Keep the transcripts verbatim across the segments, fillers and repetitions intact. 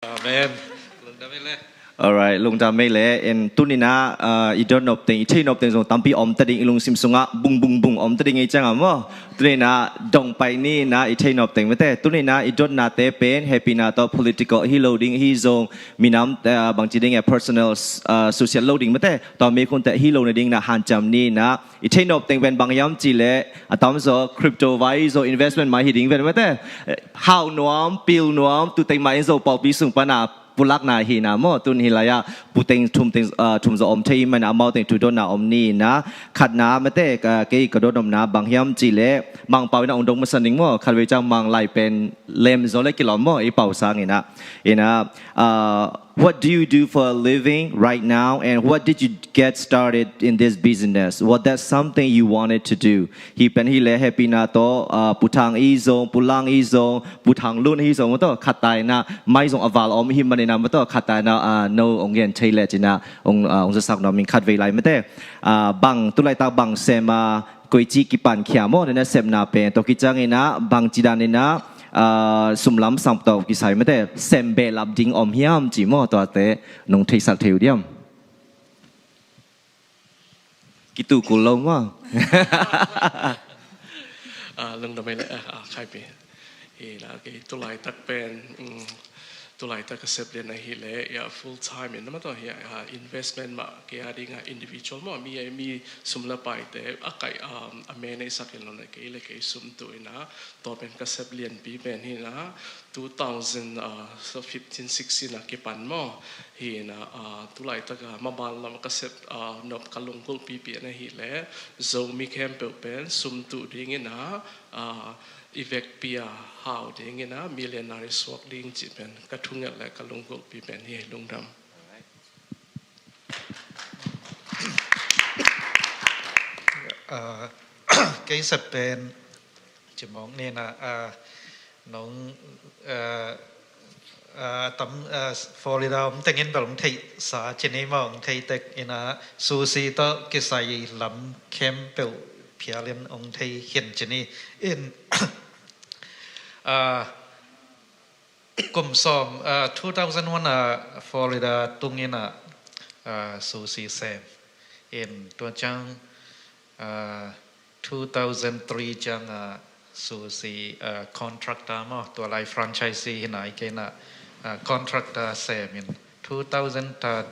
Amen. Lungdam ei le. Alright, lungdam ei le. En tuninah, uh, i dot nop teng, i thei nop teng zong tampi om ta ding, i lungsim sungah bung bung bung om ta ding ei ciangah maw. Tuninah dong pai ninah i thei nop teng mate. Tuninah i dotnate pen hehpihna tawh political hi lo ding hi zong, minam, uh, bangci ding e, personal, uh, susiat lo ding mate. Tawh mi khun teh hi lo na ding na hanciam ninah i thei nop teng pen bang hiam cih leh a tamzaw crypto vai zaw investment mah hi ding pen mate. Hau nuam, pil nuam, tu teng mah in zaw pawlpi sung pana pulakna hi na maw, tun hi lai-ah puteng thum teng, ah, thum zaw om thei hi mana amau teng thu dotna om ni na. Khatna mate, ka, kei ka dot nopna bang hiam cih leh Mang pau ina ong dong masa ning maw, khatvei ciang Mang lai pen lem zaw le kilawm maw, i pau sang ina. Ina, ah, what do you do for a living right now, and what did you get started in this business? Was that something you wanted to do? Hi pen hi le hehpihna tawh, ah, Pu Thang i zong, Pu Lang i zong, Pu Thang Lun i zong tawh khat ta ina, mai zong a val om hi man ina ma tawh khat ta ina, ah, no ong gen thei le cina, ong, ah, ong zasak nuam ing khatvei lai mate. Ah, bang, tulaitak bang sem a, koici kipan khia maw, nana sepna pen tawh kiciang ina, bangci dan ina, ah, sumlam sang tawh kisai mate, sem behlap ding om hiam ci maw, tuate nong theisak thei uh diam? Kitu kul lo maw. Ah, lungdam ei le, ah, ah, khai pi. Hi la, kei tulaitak pen, mm, tulaitak ka sep lian ahi le, ya, full time in, na ma tawh hi, ah, investment mah, kei a ding a individual maw, mi, mi sum la paite, a kai, um, a manage sak in lo na kei le kei sum tu ina, tawh pen ka sep lian pi pen hi na, two thousand, uh, so fifteen, sixteen a kipan maw. Hi na, uh, tulaitak a maban lam ka sep, uh, nop ka lunggulh pipi na hi le, Zomi khempeuh pen sum tu ding ina, uh, i vekpi a hau ding ina, millionaire suak ding ci pen ka thunget le ka lunggulh pi pen hi. Lungdam. Uh, kei sep pen cimawk nina, ah, nong, ah, ah, tam, ah, Florida om tengin bel ong theihsa cini maw, ong thei tek ina susi tawh kisai lam khempeuh phialin ong thei hin cini. In, ah, kum sawm, ah, two thousand one a Florida tung ina, ah, susi sem. In tua ciang, ah, two thousand three ciang a susi, ah, contractor maw, tua lai franchisee hi nai kei na, ah, contractor sem in two thousand, ah,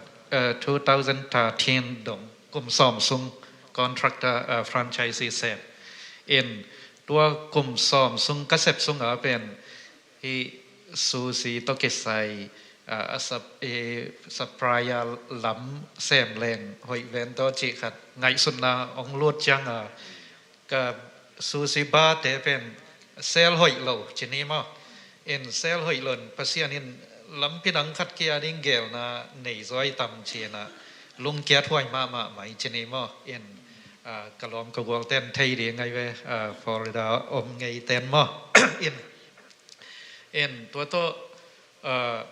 two thousand thirteen dong kum sawm sung contractor, ah, franchisee sem in tua kum sawm sung ka sep sung a pen hi susi tawh kisai, ah, a sap-, eh, supplier lam sem leng hoih ven tawh cih khat ngaihsutna ong lut ciang a, ka susi bate pen sel hoih lo cini maw. In sel hoih lo in Pasian in lampi dang khat kia ding gelna nei zaw tam cina lungkiat huai mahmah mai cini maw. In, ah, ka lawm ka gual ten thei ding ngai ve, ah, Florida om ngei ten maw. In, in tua tawh, ah,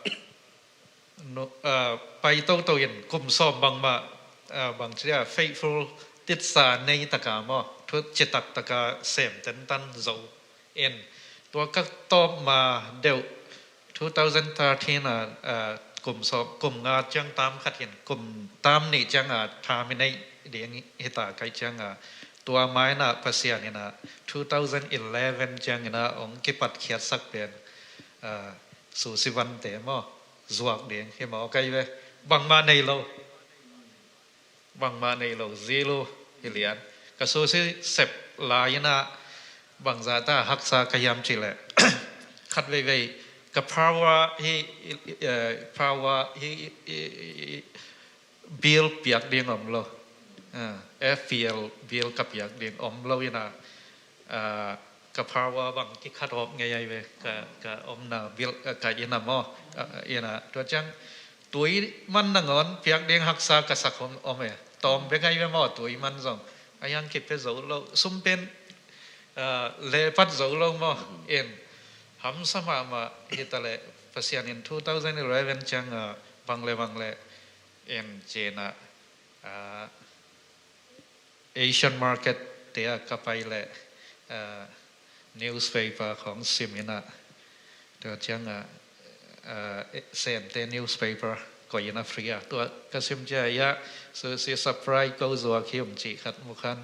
no, ah, pai toto in kum sawm bangmah, ah, bang cia faithful titsa nei taka maw, thu citak taka sem tentan zo. In tua ka tawp ma deuh two thousand thirteen a, ah, kum sawm, kum nga ciang tam khat in kum tam nih ciang a terminate ding hita kai ciang a, tua maina Pasian ina two thousand eleven ciang ina ong kipat khiatsak pen, ah, susi vante maw, zuak ding hi maw kai ve. Bangmah nei lo. Bangmah nei lo, zero hi lian. Ka susi sep lai ina bangzah ta haksa ka hiam cih leh khat veivei ka power hi, eh, power hi, i, i, i, bill piak ding om lo. Ah, F P L bill ka piak ding om lo ina, ah, ka power bang kikhat awk ngei ai ve, ka, ka omna bill, ah, ka ina maw, ah, ina. Tua ciang tui man nangawn piak ding haksa ka sak om, om e. Tawm bek ai ve maw, tui man zong. A hiang kipia zo lo, sum pen, ah, lepat zo lo maw. In hamsa mahmah hi ta leh Pasian in two thousand eleven ciang, ah, bang le bang le in cina, ah, Asian market te a ka pai leh, ah, newspaper khong sim ina, tua ciang a, uh, Sente newspaper koih in a free a, tua ka sim cia ia, sushi surprise ko zuak hi um cih khat mu khan,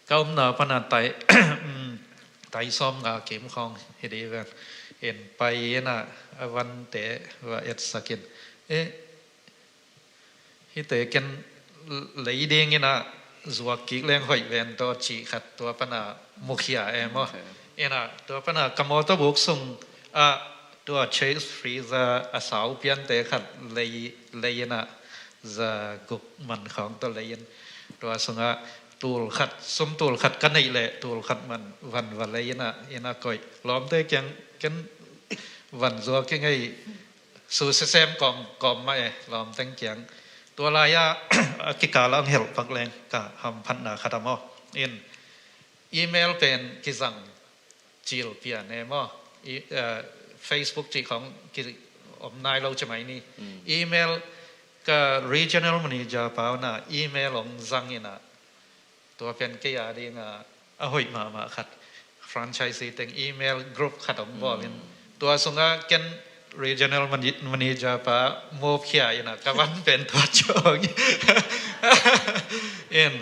ka omna pana tai tai sawm nga kim khawng hi di ven in pai in a, a vante va etsak in, e, hihte ken lei ding in a, zuak kik leng hoih ven tawh cih khat tua pana mukhia e maw. In a tua pana ka mawtaw buk sung a, tua chase freezer a sau piante khat lei, lei in a, za guk man khawng tawh lei in, tua sungah tul khat, sum tul khat ka neih leh tul khat man van va lei in a, in a koih. Lawmte kiang ken van zuak i ngei, sushi sem kawm, kawm mah e, lawmteng kiang. Tua lai-a a kikal ang helh pak leng ka hamphatna khat a maw. In email pen kizang cil pian e maw. I, eh, Facebook cih khawng ki om nai lo ci mai ni. Email ka regional manager pau na email ong zang in a, tua pen kei a ding a, a hoih mahmah khat, franchisee teng email group khat ong bawl in, tua sungah ken regional mana-, manager pa mawphia in a, ka van pen tua ciang in,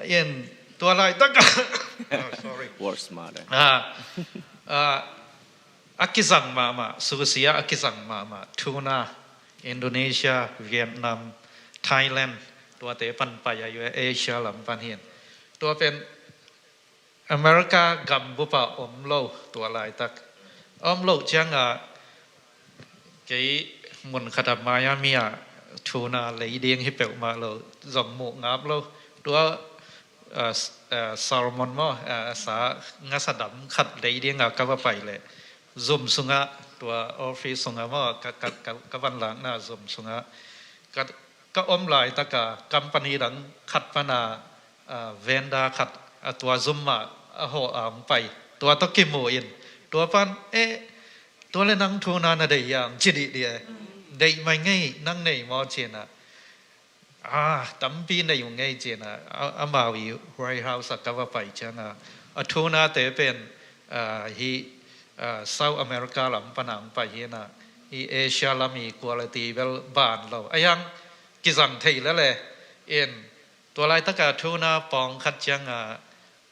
in tua laitak a, oh, sorry. Worst mother. Ah, ah, a kizang mahmah, sushi ah a kizang mahmah, tuna, Indonesia, Vietnam, Thailand, tuate pan pai a, Asia lam pan hin. Tua pen America gambup ah om lo, tua laitak. Om lo ciang a, kei mun khat a Miami ah tuna lei ding hi peuhmah lo, zong muh ngap lo. Tua, ah, s-, ah, salmon maw, ah, sa ngasa dam khat lei ding a ka va pai leh, zum sungah, tua office sungah maw, ka, ka, ka, ka van lakna zum sungah ka, ka om laitak a, company dang khat pan a, ah, vendor khat, ah, tua zum mah a hawh a ong pai. Tua tawh kimu in, tua pan, eh, tua leh nang tuna na deih hiam, ci dih dih e. Deih mai ngei, nang nei maw, ci in a. Ah, tampi nei uh ngei, ci in a, a, amau i warehouse ah ka va pai ciang a, a tunate pen, ah, hi, ah, South America lam pan a ong pai hi in a, hi Asia lam i quality bel ban lo. A hiang kizang thei lel e. In, tua laitak a tuna pawng khat ciang a,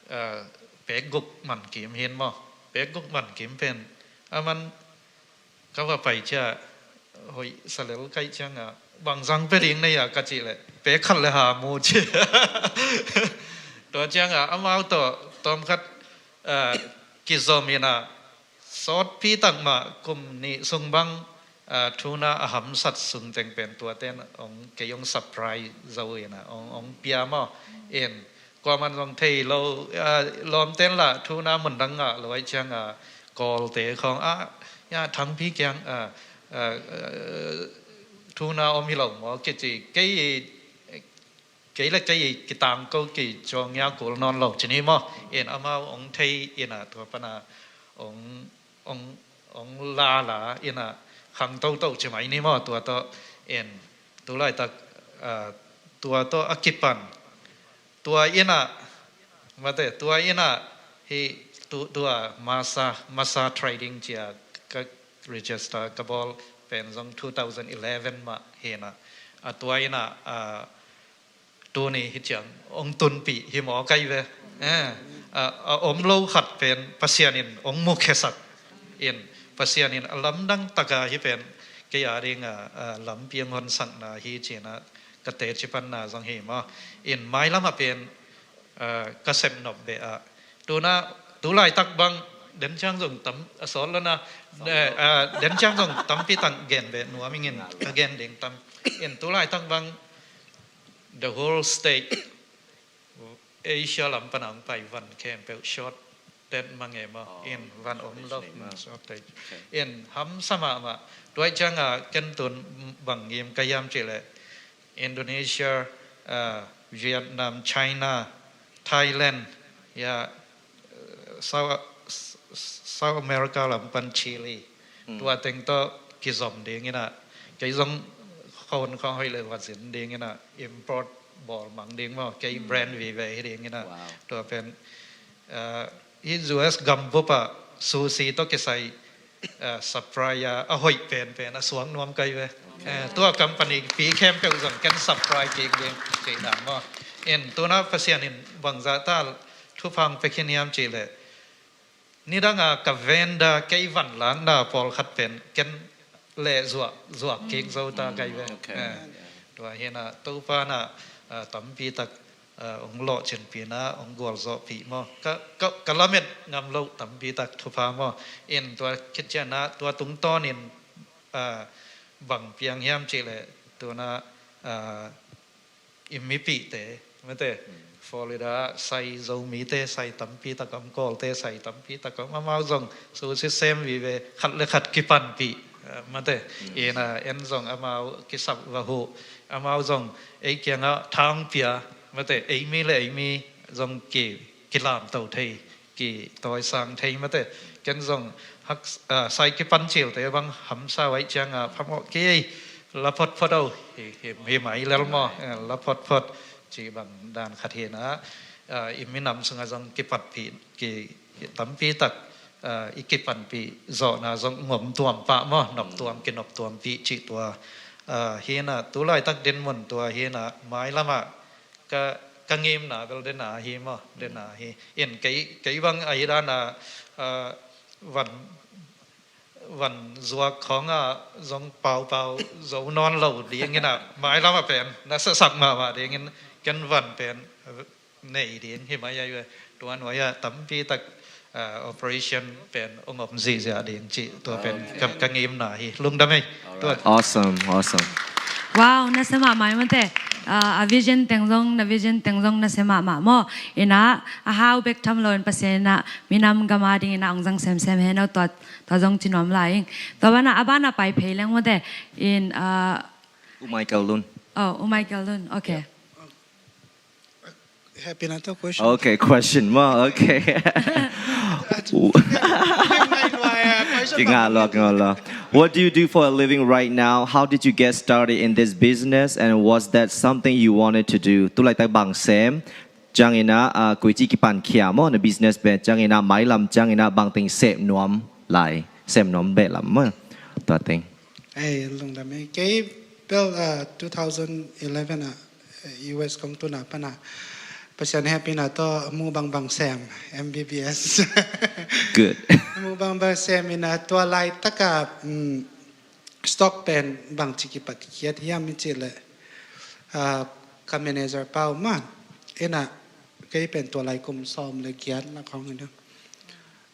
ah, pek guk man kim hin maw. Pek guk man kim pen, a man ka va pai cia, hoih sa lel kaih ciang a, bang zang pia ding nei a ka cih leh, pek khat leh ha mu ci. Tua ciang a, amau tawh tawm khat, ah, kizom in a, sawtpi tak mah kum nih sung bang, ah, tuna a hamsat sung teng pen tuaten ong, kei ong surprise zo in a, ong, ong pia maw. In, kuaman zong thei lo, ah, lawmten lah tuna mun dang ngah lo ahih ciang a, Kawlte khawng ah, ya, Thangpi kiang, ah, ah, ah, tuna om hi lo maw, kici. Kei, kei leh kei kitang ko, kicawngia kul nawn lo ci ni maw. In, amau ong thei in a, tua pan a ong, ong, ong la la in a, khang toto ci mai ni maw, tua tawh. In, tu laitak, ah, tua tawh a kipan, tua in a, mate, tua in a, hi, tu, tua Masa, Masa Trading ci a ka register ka bawl pen zong two thousand eleven mah hi in a. Ah, tua in a, ah, tuni hi ciang ong tunpih hi maw kai ve. Eh, a, a om lo khat pen Pasian in ong mukhiasak in, Pasian in a lamdang tak a hi pen kei a ding a, a lampi ong honsakna hi ci in a, ka teci panna zong hi maw. In, mailam ah pen, a, ka sep nop beh a, tuna, tu laitak bang, den ciang zong tam, a, sawt lo na, eh, a, den ciang zong tampi tak gen beh nuam ing in, ka gen ding tam. In, tu laitak bang, the whole state, Asia lam pan a ong pai van khempeuh shortage mang e maw. Oh, in, van om lo, shortage nei maw. Shortage. Okay. In, hamsa mahmah. Tua ahih ciang a, ken tun bang ngim ka hiam cih leh, Indonesia, ah, Vietnam, China, Thailand, ya, South, South America lam pan Chile. Hmm. Tua teng tawh kizom ding in a, kei zong khon khong hoih leh va zin ding in a, import bawl mang ding maw, kei, hmm, brand vive hi ding in a. Wow. Tua pen, ah, hi U S gambup ah sushi tawh kisai ah, supply a, a hoih penpen a suak nuam kai ve. Eh, tua company pi khempeuh zong ken supply kik ding cih dan maw. In tuna Pasian in bangzah ta thupha hong pia khin hiam cih leh, nidanga ka venda kei vanlakna pawlkhat pen ken leh zuak, zuak kik zo ta kai ve. Okay. Eh, tua hi na Topa na, ah, tampi tak, ah, hong lawhcinpih na, hong gualzawhpih maw. Ka, ka, ka lamet ngam loh tampi tak thupha maw. In tua khit ciang na, tua tungtawnin, ah, bang piang hiam cih leh, tuna, ah, i mipihte, mate, Florida, sai Zomite, sai tampi tak om, Kawlte, sai tampi tak om, amau zong susi sem vive, khat le khat kipanpih, ah, mate, in, ah, en zong amau kisap va huh, amau zong ei kiangah thang pia, mate, ei mi le ei mi zong ki, kilamto thei, kitawisang thei mate. Ken zong hak, ah, sai kipan cilte bang hamsa uh ahih ciangah phamawh kei, la photphot o, hi, hi, hi mai lel maw, eh, la photphot cih bang dan khat hi na, ah, i minam sungah zong kipatpih, ki, ki tampi tak, ah, i kipanpih zawhna zong ngom tuam pah maw, nop tuam, kinop tuampih cih tua, ah, hi na, tu laitak dinmun tua hi na, mailamah ka, ka ngimna bel dena hi maw, dena hi. In kei, kei bang ahi dana, ah, van, van zuak khawngah zong paupau zo nawn lo dingin ah, mailamah pen na sasak mahmah dingin ken van pen nei ding hi mai ai ve. Tua nuai-ah tampi tak, ah, operation pen hong om zihziah ding cih tua pen ka, ka ngimna hi. Lungdam ei. Tua. Awesome, awesome. Wow, nasia mahmah ei mate. Ah, a vision teng zong, na vision teng zong nasia mahmah maw. Ina, a hau bek tham lo in Pasian ina, minam gam a ding ina hong zang semsem hen aw, tua, tua zong ci nuam lai ing. Tua bana, a bana pai phei leng mate. In, ah, U Michael Lun. Oh, U Michael Lun, okay. Happy na to question. Okay, question maw, okay. Kingah lua, kingah lua. What do you do for a living right now? How did you get started in this business? And was that something you wanted to do? Tu laitak bang sem, ciang ina, ah, koici kipan khia maw, na business pen, ciang ina, mailam, ciang ina, bang teng sem nuam lai, sem nuam beh lam maw, tua teng. Ei, lungdam ei. Kei bel, ah, two thousand eleven ah, U S kong tun a pan a, Pasian hehpihna tawh mu bangbang sem, M B B S. Good. Mu bangbang sem ina tua laitak a, mm, stock pen bangci kipat khiat hiam i cih leh, ah, ka manager pa uh maw, ina kei pen tua lai kum sawm le giat na khawng ina.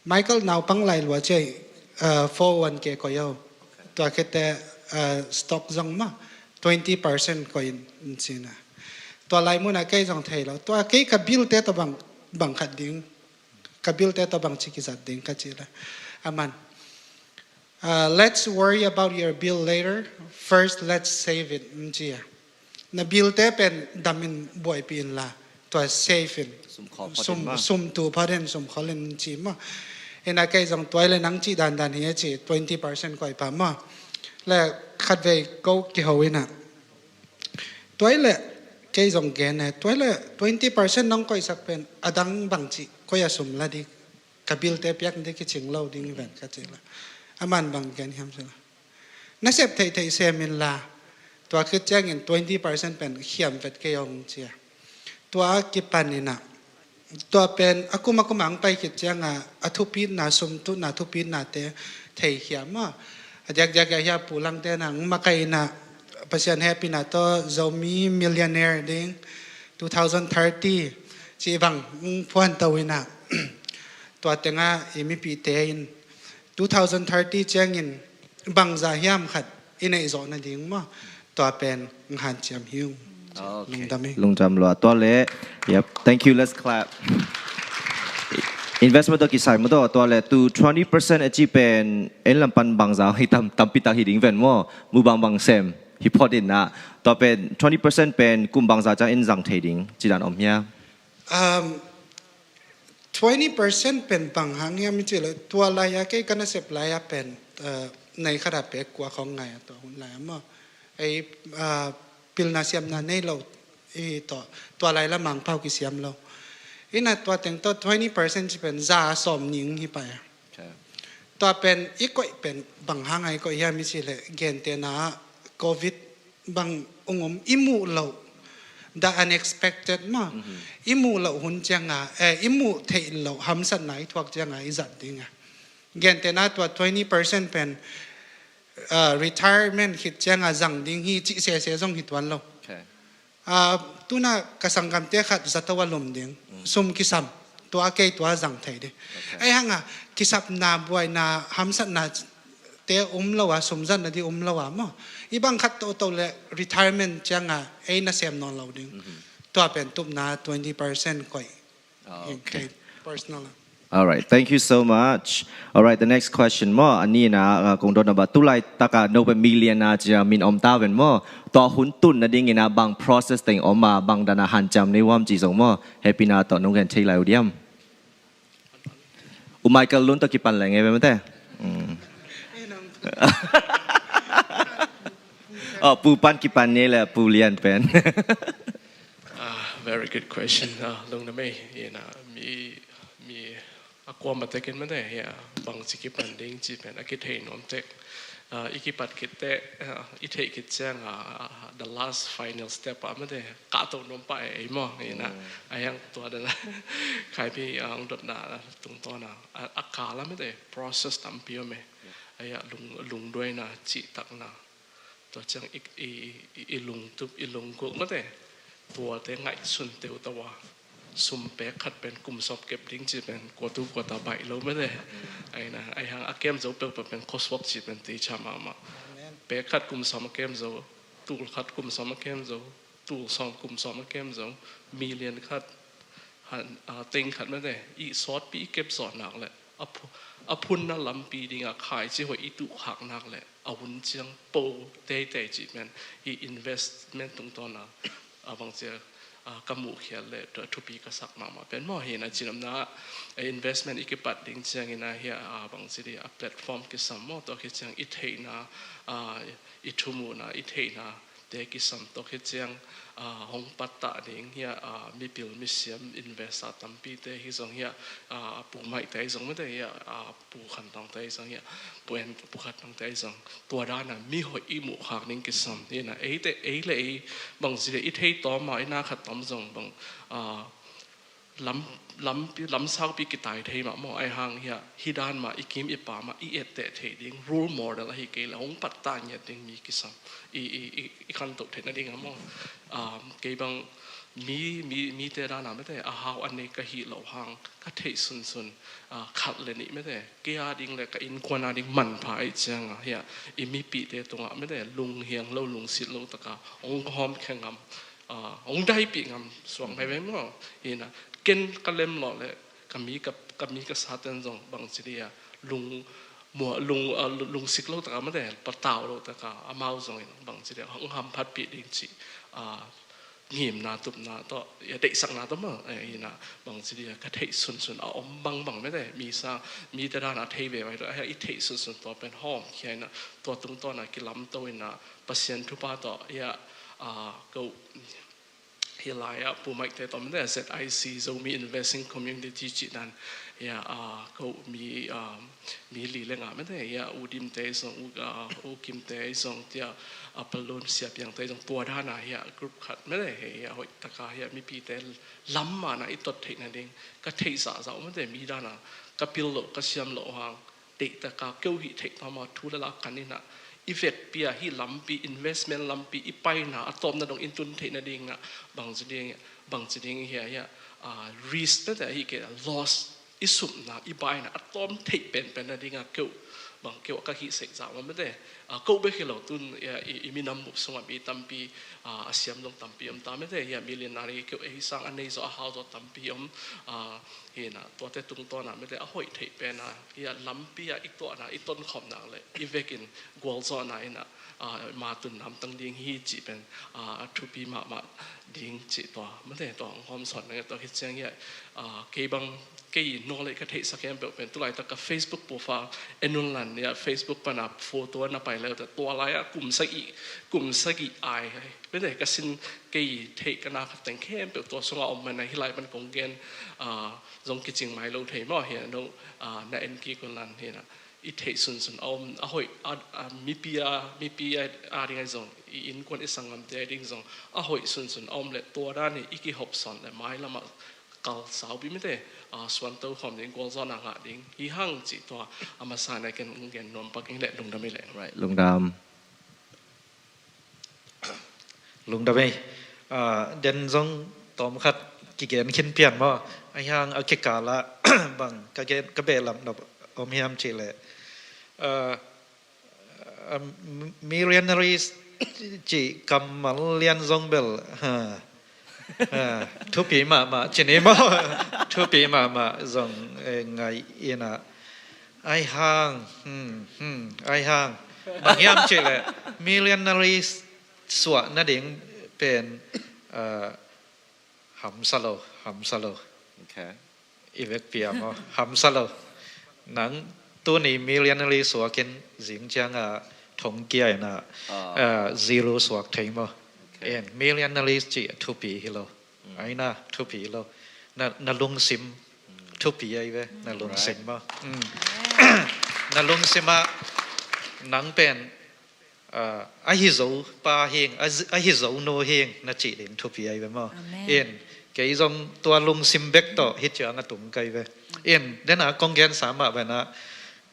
Michael, naupang lai lua ciai, ah, four oh one K koih o. Tua khit teh, ah, stock zong maw, twenty percent koih in, in ci na. Tua lai mun ah kei zong thei lo. Tua kei ka bill te tawh bang, bang khat ding, ka bill te tawh bangci kizat ding ka ci leh, aman, ah, "Let's worry about your bill later. First, let's save it," in ci a. Na bill te pen dam in buaipih in la, tua save in. Sum khol phot in maw. Sum, sum tu phot in, sum khol in ci maw. Ina kei zong tua leh nang cih dandan hi a ci, twenty percent koih pah maw. Leh khatvei ko kiho ina. Tua leh kei zong gen e, tua leh twenty percent nong koihsak pen a dang bangci koih a sum la ding, ka bill te piak ding kicing lo ding ven ka ci leh, aman bang gen hiam ci leh, "Na sep theihtheih sem in la, tua khit ciangin twenty percent pen khiam vet kei ong," ci a. Tua kipan ina, tua pen a kum a kum a hong pai khit cianga, a thupitna, sum tuhna thupitna te thei khia maw. A diakdiak a hia pulang te na hong makaih ina, Pasian hehpihna tawh Zomi millionaire ding two thousand thirty ci bang hong phuanto ina. Tua tenga i mipihte in two thousand thirty ciangin bangzah hiam khat i neih zawh nading maw, tua pen ng hanciam hi ung. Okay. Lungdam hi. Lungdam lua. Tua leh, yep. Thank you. Let's clap. Investment tawh kisai maw tawh, tua leh tu twenty percent a ci pen en lam pan bangzah hi tam, tampi tak hi ding ven maw, mu bangbang sem hi phot in na. Tua pen twenty percent pen kum bangzah ciang in zang thei ding ci dan om hia? Um, twenty percent pen bang hang hiam i cih leh, tua lai-a kei ka nasep lai-a pen, uh, nei khat a pek kua khawng ngai a tua hun lai-a maw. Ei, uh, pilna siamna nei lo, i tua, tua lai la Mangpau kisiam lo. Ina tua teng tawh twenty percent ci pen za sawm ning hi pai a. Okay. Tua pen i koih pen bang hanga i koih hiam i cih leh, gentehna ah covid bang ong om i muh loh, the unexpected maw. I muh loh hun cianga, eh, i muh theih loh hamsatna i thuak cianga i zat ding a. Gentehna tua twenty percent pen, ah, retirement khit cianga zang ding hi cih sese zong hi tuan lo. Ah, tuna ka sanggamte khat zato a lum ding. Sum kisam. Tua kei tua zang thei ding. Ahi hanga, kisapna buaina hamsatna te um lo a, sum zatna di um lo a maw. I bang khat toto le retirement cianga ei na sem nawn lo ding. Tua pen tupna twenty percent koih. Okay. Personal. Alright, thank you so much. Alright, the next question maw, a nihna, uh, kong dotna bang, tulaitak a no pen millionaire ci a min om ta ven maw. Tua hun tun nadingin a bang process teng om a, bang dan a hanciam nei uh hiam ci zong maw. Happy na tawh nong gen thei lai uh diam. U Michael Lun tawh kipan leng e ve mate. Mm. Oh, Pu pan kipan ni le Pu Lian pen. Ah, very good question. Ah, lungdam ei, ina, mi, mi a kuama tekin mate, ya, bangci kipan ding ci pen a kithei nuam tek. Ah, i kipat khit teh, ah, i theih khit ciang, ah, the last final step ah mate, kahto nuam pah ei maw, ina, a hiang tua dan a, Khaimi, ah, ang dotna tungtawn a, a, a kal a mate, process tampi om e. A hiang lung, lungduaina, cihtakna. Tua ciang i, i, i, i lungtup, i lunggulh mate. Tuate ngaihsun teuh tawh a. Sum pek khat pen kum sawm kep ding ci pen kua tu kua ta baih lo mate. Aina, ahi hang a kem zo peuhpeuh pen khuasuak ci pen teicha mahmah. Pek khat kum sawm a kem zo, tul khat kum sawm a kem zo, tul sawm kum sawm a kem zo, million khat, han, a, teng khat mate. I sawtpi i kep zawh nak le a phu-, a phunna lampi dinga khaici hoih i tuh khak nak le a hun ciang po teitei cih pen i investment tungtawn a, a bangci a, a, ka muhkhial le tua thupi ka sak mahmah pen maw hi na cinamna, a, investment i kipat ding ciangin a hi a, a bangci di a platform kisam maw tua khit ciang i theihna, a, i thumuhna, i theihna, te kisam tawh khit ciang, ah, hong pattah ding hi a, ah, mipil misiam investor tampite hi zong hi a, ah, Pu Maihte hi zong mate hi a, ah, Pu Khan Tangte hi zong hi a, Pu En, Pu Khan Tangte hi zong. Tua dana mi hoih i muh khak ding kisam hi na, eite, ei le ei bangci le i thei tawm a, i na khat tawm zong bang, ah, lam, lampi, lamsaupi kitai thei mah maw, ahi hang hi a, hi dan mah i kim i pam a i etteh theih ding role model ahi kei le hong pattah ngiat ding mi kisam i, i, i, i khantoh theih nading a maw. Um, kei bang mi, mi, mite dana mate a hau a nei ka hih loh hang ka theih sunsun, uh, khat le nih mate kei a ding le ka innkuan a ding manpha ei cianga hi a, i mipihte tungah mate lunghiang lo lungsit lo taka hong hawmkhia ngam, ah, hong daipih ngam suak mai veng maw. Hi na, ken ka lem lawh le ka mi ka, ka mi ka saten zong bangci dia lung, mua, lung, ah, lungsik lo taka mate, patau lo taka amau zongin bangci dia hong hamphatpih ding cih, ah, ngimna tupna tawh, ya, deihsakna tawh maw. Eh, hi na, bangci dia ka theih sunsun a om bangbang mate, mi sa, mite dana thei ve vai tawh, ya, i theih sunsun tua pen hawmkhia hi na, tua tungtawna kilamto hi na, Pasian thupha tawh, ya, ah, ko, hi lai-ah Pu Maihte tawh mate Z I C, Zomi Investing Community cih dan, ya, ah, ko mi, ah, mi li le ngah mate, ya, U Dimte zong, U, ah, U Kimte zong, tia, ah, Palun Siapiangte zong, tua dana, ya, group khat mate, ya, hoih taka, ya, mipite lam mana i tot theih nading, ka theih zahzah mate, mi dana, ka pil loh, ka siam loh hang, deih taka keu hih theih tawma thu le la kan ina, i vekpi a hih lampi, investment lampi i paina a tawpna dong in tun theih nadinga bangci ding, bangci ding hi a, hi a, ah, risk tete hi kei a, loss i supna i baina a tawm theih penpen nadinga keu, bang keu a ka hih seih zah ma mate, ah, ko bek hi lo tun, i, i, i minam bup sungah mi tampi, ah, a siam dong tampi om ta mate, hi a millionaire keu ei sang a nei zaw a hau zaw tampi om, ah, Hi na, tuate tungtawna mate a hoih theih pena, hi a lampi a i tuahna, i tonkhawmna le i vekin gualzawhna ina, ah, ma tun namtang ding hi cih pen, ah, a thupi mahmah ding cih tua mate tua hong hawm sawn na tua hi ciang hi a, ah, kei bang, kei naw le ka theihsak hiam peuh pen tulaitak ka Facebook profile en un lan hi a Facebook pana photo na pai le tua lai a kum sagih, kum sagih ai mate ka sin kei theih ka na khat teng khempeuh tua sunga om mana hi lai pan kong gen, ah, zong kicing mai lo thei maw hi a no, ah, na en kik un lan hi na. i theih sunsun a om, a hoih a, a mipi a, mipi a, a ding ahi zong, i innkuan i sanggamte a ding zong a hoih sunsun a om leh tua dan i kihopsawn leh mailam ah kal saupi mite, a, suanto khawm ding, gualzawhna ngah ding hi hang cih tua a masa in a ken gen nuam pak ing leh lungdam hi leh. Right, lungdam. Lungdam ei. Ah, den zong tawmkhat kigen khin pian maw? Ahi hang a kikal ah bang ka gen, ka behlap nop om hiam cih leh, ah, ah, millionaires cih kammal lian zong bel, ha, ha, thupi mahmah ci ni maw? Thupi mahmah zong, eh, ngai in ah. Ahi hang, hmm, hmm, ahi hang. Bang hiam cih leh, millionaires suah nading pen, ah, hamsa lo, hamsa lo. Okay. I vekpi ah maw, hamsa lo. Nang tuni millionaires suak in zing ciang a thong kia in ah, ah, zero suak thei maw. Okay. En, millionaires cih thupi hi lo. Mm. Ahi na, thupi lo. Na, na lungsim thupi ahi ve, na lungsim maw. Mm. Na lungsim ah nang pen, ah, ahi zo pa hing, a, ahi zo nu hing na cih ding thupi ahi ve maw. Amen. In, kei zong tua lungsim bek tawh hih ciang a tung kai ve. In, den a kong gensa mah ve na,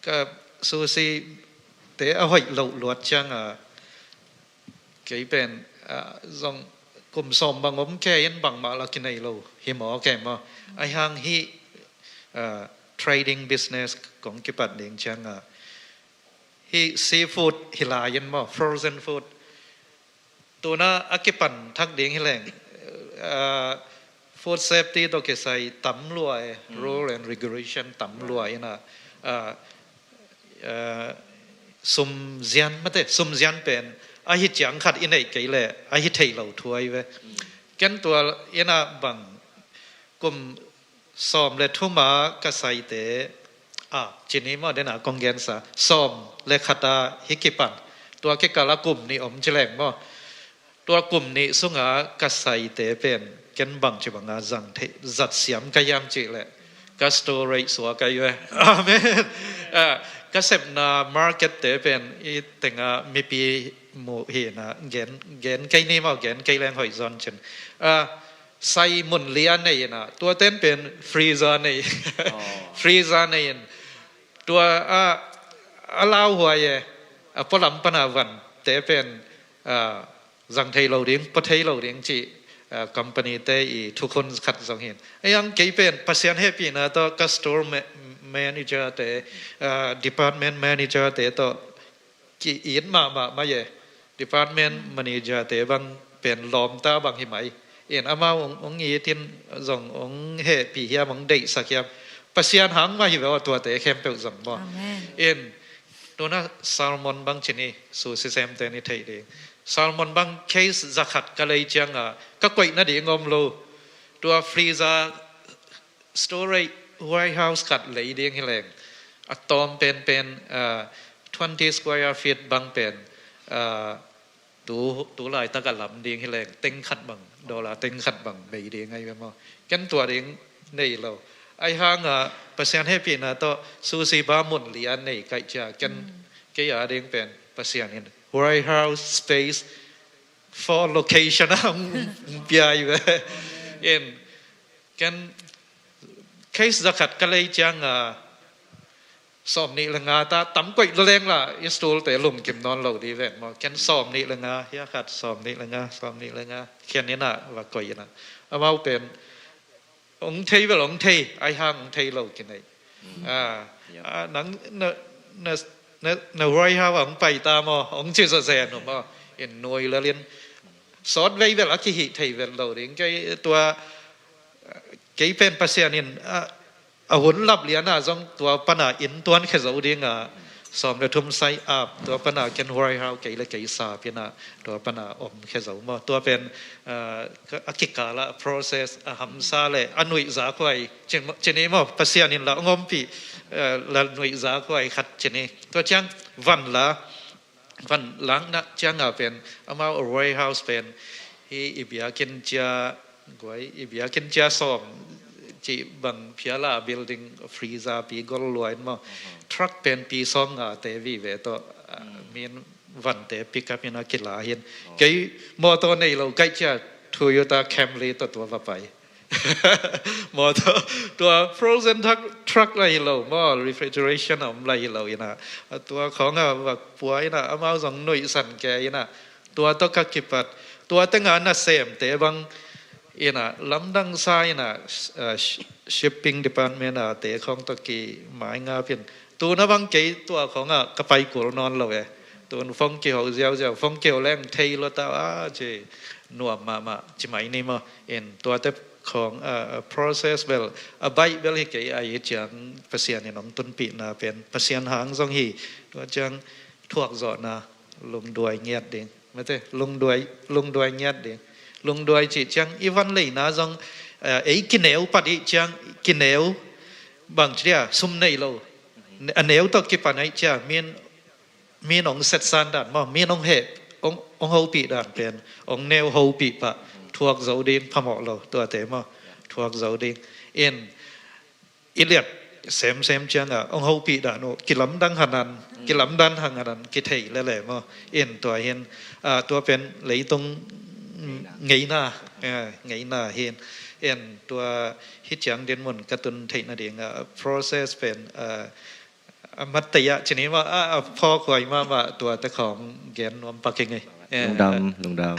ka Susie te a hoih loh luat ciang a, kei pen, ah, zong kum sawm bang om kei in bangmah la kinei lo hi maw, kei maw. Ahi hang hih, ah, trading business kong kipat ding ciang a, hih seafood hi lai in maw, frozen food. Tuna a kipan thak ding hi leng, ah, food safety tawh kisai tam lua e, rule and regulation tam lua in ah, ah, ah, sum zian mate, sum zian pen ahi ciang khat i neih kei leh ahi thei lo thu ahi ve. Ken tua in ah bang kum sawm le thum a ka saite, ah, ci ni maw, den a kong gensa, sawm le khat a hih kipan, tua kikal a kum nih om ci leng maw. Tua kum nih sunga ka saite pen ken bangci banga zang thei, zat siam ka hiam cih leh ka store rate suak ahi ve. Amen. Ah, ka sepna market te pen i tenga mipi muh hi na, gen, gen kei ni maw, gen kei leng hoih zaw cin. Ah, sai mun li a nei in ah, tua ten pen freezer nei. Oh. Freezer nei in. Tua a, a lauhuai e, a pualam pana van te pen, ah, zang thei lo ding, pua thei lo ding cih, ah, company te i thukhun khat zong hi in. Ahi hang kei pen Pasian hehpihna tawh ka store ma-, manager te, ah, department manager te tawh ki-it mahmah mai e. Department manager te bang pen lawmta bang hi mai. In amau hong, hong it in zong hong hehpih hiam, hong deihsak hiam. Pasian hang mah hi ve aw, tuate khempeuh zong maw. Amen. In tuna salmon bang ci ni, Susie semte ni thei ding. Salmon bang case zakhat ka lei ciang a, ka koih nading om lo. Tua freezer storage warehouse khat lei ding hi leng, a tawm penpen, ah, twenty square feet bang pen, ah, tu, tu laitak a lam ding hi leng, teng khat bang, dollar teng khat bang bei ding ahi ve maw. Ken tua ding nei lo. Ahi hang a, Pasian hehpihna tawh Susie bang mun li a nei kaih cia, ken, kei a ding pen Pasian in warehouse space for location a hong, hong pia ahi ve. In, ken case zakhat ka lei ciang a, sawm nih le nga ta, tam koih luleng la, i store te lungkim nawn lo di ven maw. Ken sawm nih le nga, hia khat sawm nih le nga, sawm nih le nga. Khian in ah, va koih in ah. Amau pen, hong thei vel hong thei, ahi hang hong thei lo kinei. Ah, ah, nang, na, na, na, na huai hau a hong pai ta maw, hong ci zawzen uh maw. In nui lel in. Sawt vei vel a kihih thei vel lo ding. Kei tua, kei pen Pasian in, ah, a hun lap lian ah zong tua pana inn tuan khe zo ding a, sawm le thum sai ap, tua pana ken huai hau kei le kei sap in ah, tua pana om khe zo maw. Tua pen, ah, a kikal ah a process, a hamsa le a nuihzak huai, ci ni maw, Pasian in la hong ompih, ah, la nuihzak huai khat ci ni. Tua ciang van la, van lakna ciang a pen, amau a warehouse pen, hih i biakinn cia, guai, i biakinn cia sawm, cih bang phiala building freezer pi gol lua in maw. Truck pen pi sawm nga te vive tawh, ah, min vante pick up in a kila hin. Kei mawtaw nei lo kaih cia Toyota Camry tawh tua va pai. Mawtaw tua frozen truck, truck la hi lo maw, refrigeration a om la hi lo ina. Tua khawng a va pua ina amau zong nuihsan ke ina. Tua tawh ka kipat, tua tenga nasemte bang ina lamdang sa ina, uh, shipping department a te khawng tawh ki mai nga pin. Tuna bang kei tua khawng a ka pai kul nawn lo e. Tun phone kiho ziauziau, phone kiho leng thei lo ta a ci nuam mahmah ci mai ni maw. In tuate khawng, uh, process bel a baih bel hi kei a hi ciang Pasian in hong tunpihna pen Pasian hang zong hi. Tua ciang thuakzawhna lungduai ngiat ding. Mate, lungduai, lungduai ngiat ding. Lungduai cih ciang i van leina zong, eh, ei kineu pat ih ciang kineu bang cia sum nei lo. A neu tawh kipan ih cia min, min ong setsan dan maw, min ong heh, ong, ong hopih dan pen ong neu hopih pah, thuak zo ding phamawh lo tuate maw, thuak zo ding. In i liat semsem cianga ong hopih dan uh kilamdang hanan, kilamdan hanganan kithei lele maw. In tua hin, ah, tua pen leitung ngeina, ah, ngeina hin. In tua hi ciang din mun ka tun theih nading, ah, process pen, ah, a mat taya cini maw, ah, a phawk huai mahmah tuate khawng gen nuam pak hi ngei. Eh, lungdam, lungdam.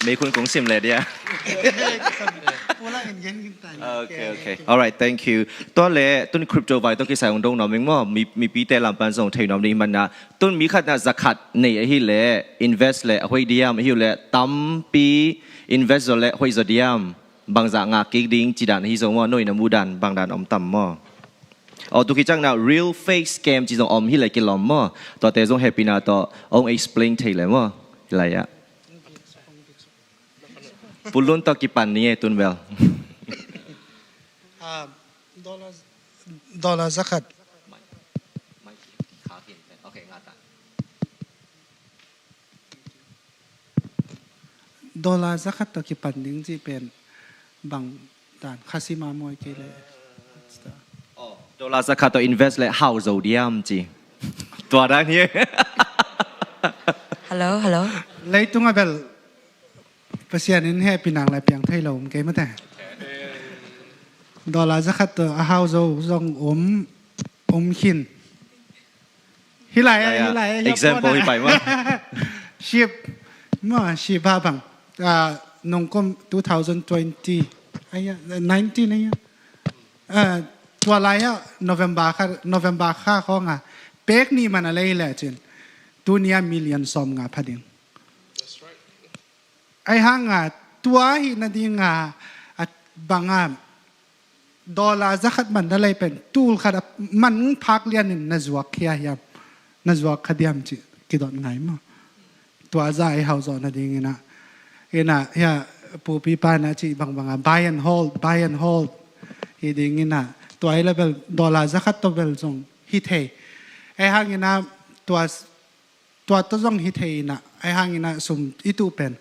Mei khun kong sim le dia. Okay, okay. All right, thank you. Tua le tun crypto vai tawh kisai ong dong nuam ing maw. Mi, mipite lam pan zong thei nuam ding hi mana. Tun mi khat na zakhat nei ahi le invest le a hoih diam ahi le tampi invest zaw le hoih zaw diam. Bangzah ngah kik ding ci dan ahi zong maw, noi na mu dan bang dan om tam maw. Aw, tu khit ciang na real fake scam ci zong om hi le kilawm maw. Tuate zong hehpihna tawh ong explain thei le maw. Hi lai ah. Pu Lun tawh kipan ni e tun bel. Ah, dollar, dollar zakhat. Dollar zakhat tawh kipan ding cih pen bang dan, khasima mawi kei le. Oh, dollar zakhat tawh invest le hau zo diam ci. Tua dan hi. Hello, hello. Leitung a bel Pasian in hehpihna le piang thei lo om kei mate. Dollar zakhat tawh a hau zo zong om, om khin. Hi lai ah, hi lai ah, example hi pai maw. Ship maw, ship ha bang. Ah, nong kom two thousand twenty. Ai ah, nineteen ai ah. Ah, tua lai ah November kha, November kha khawng ah pek nih man a lei le cin. Tuni a million sawm nga pha ding. Ai hang a tua hi nading a, a bang a dollar zakhat man na lei pen tul khat a man phak lian in na zuak khia hiam, na zuak kha diam ci kidot ngai maw. Tua za ei hau zawh nading ina, ina hia pupi pa na ci bangbang a buy and hold, buy and hold hi ding ina, tua ei le bel dollar zakhat tawh bel zong hi thei. Ei hang ina tua Tua tawh zong hi thei ina, ai hang ina sum i tuh pen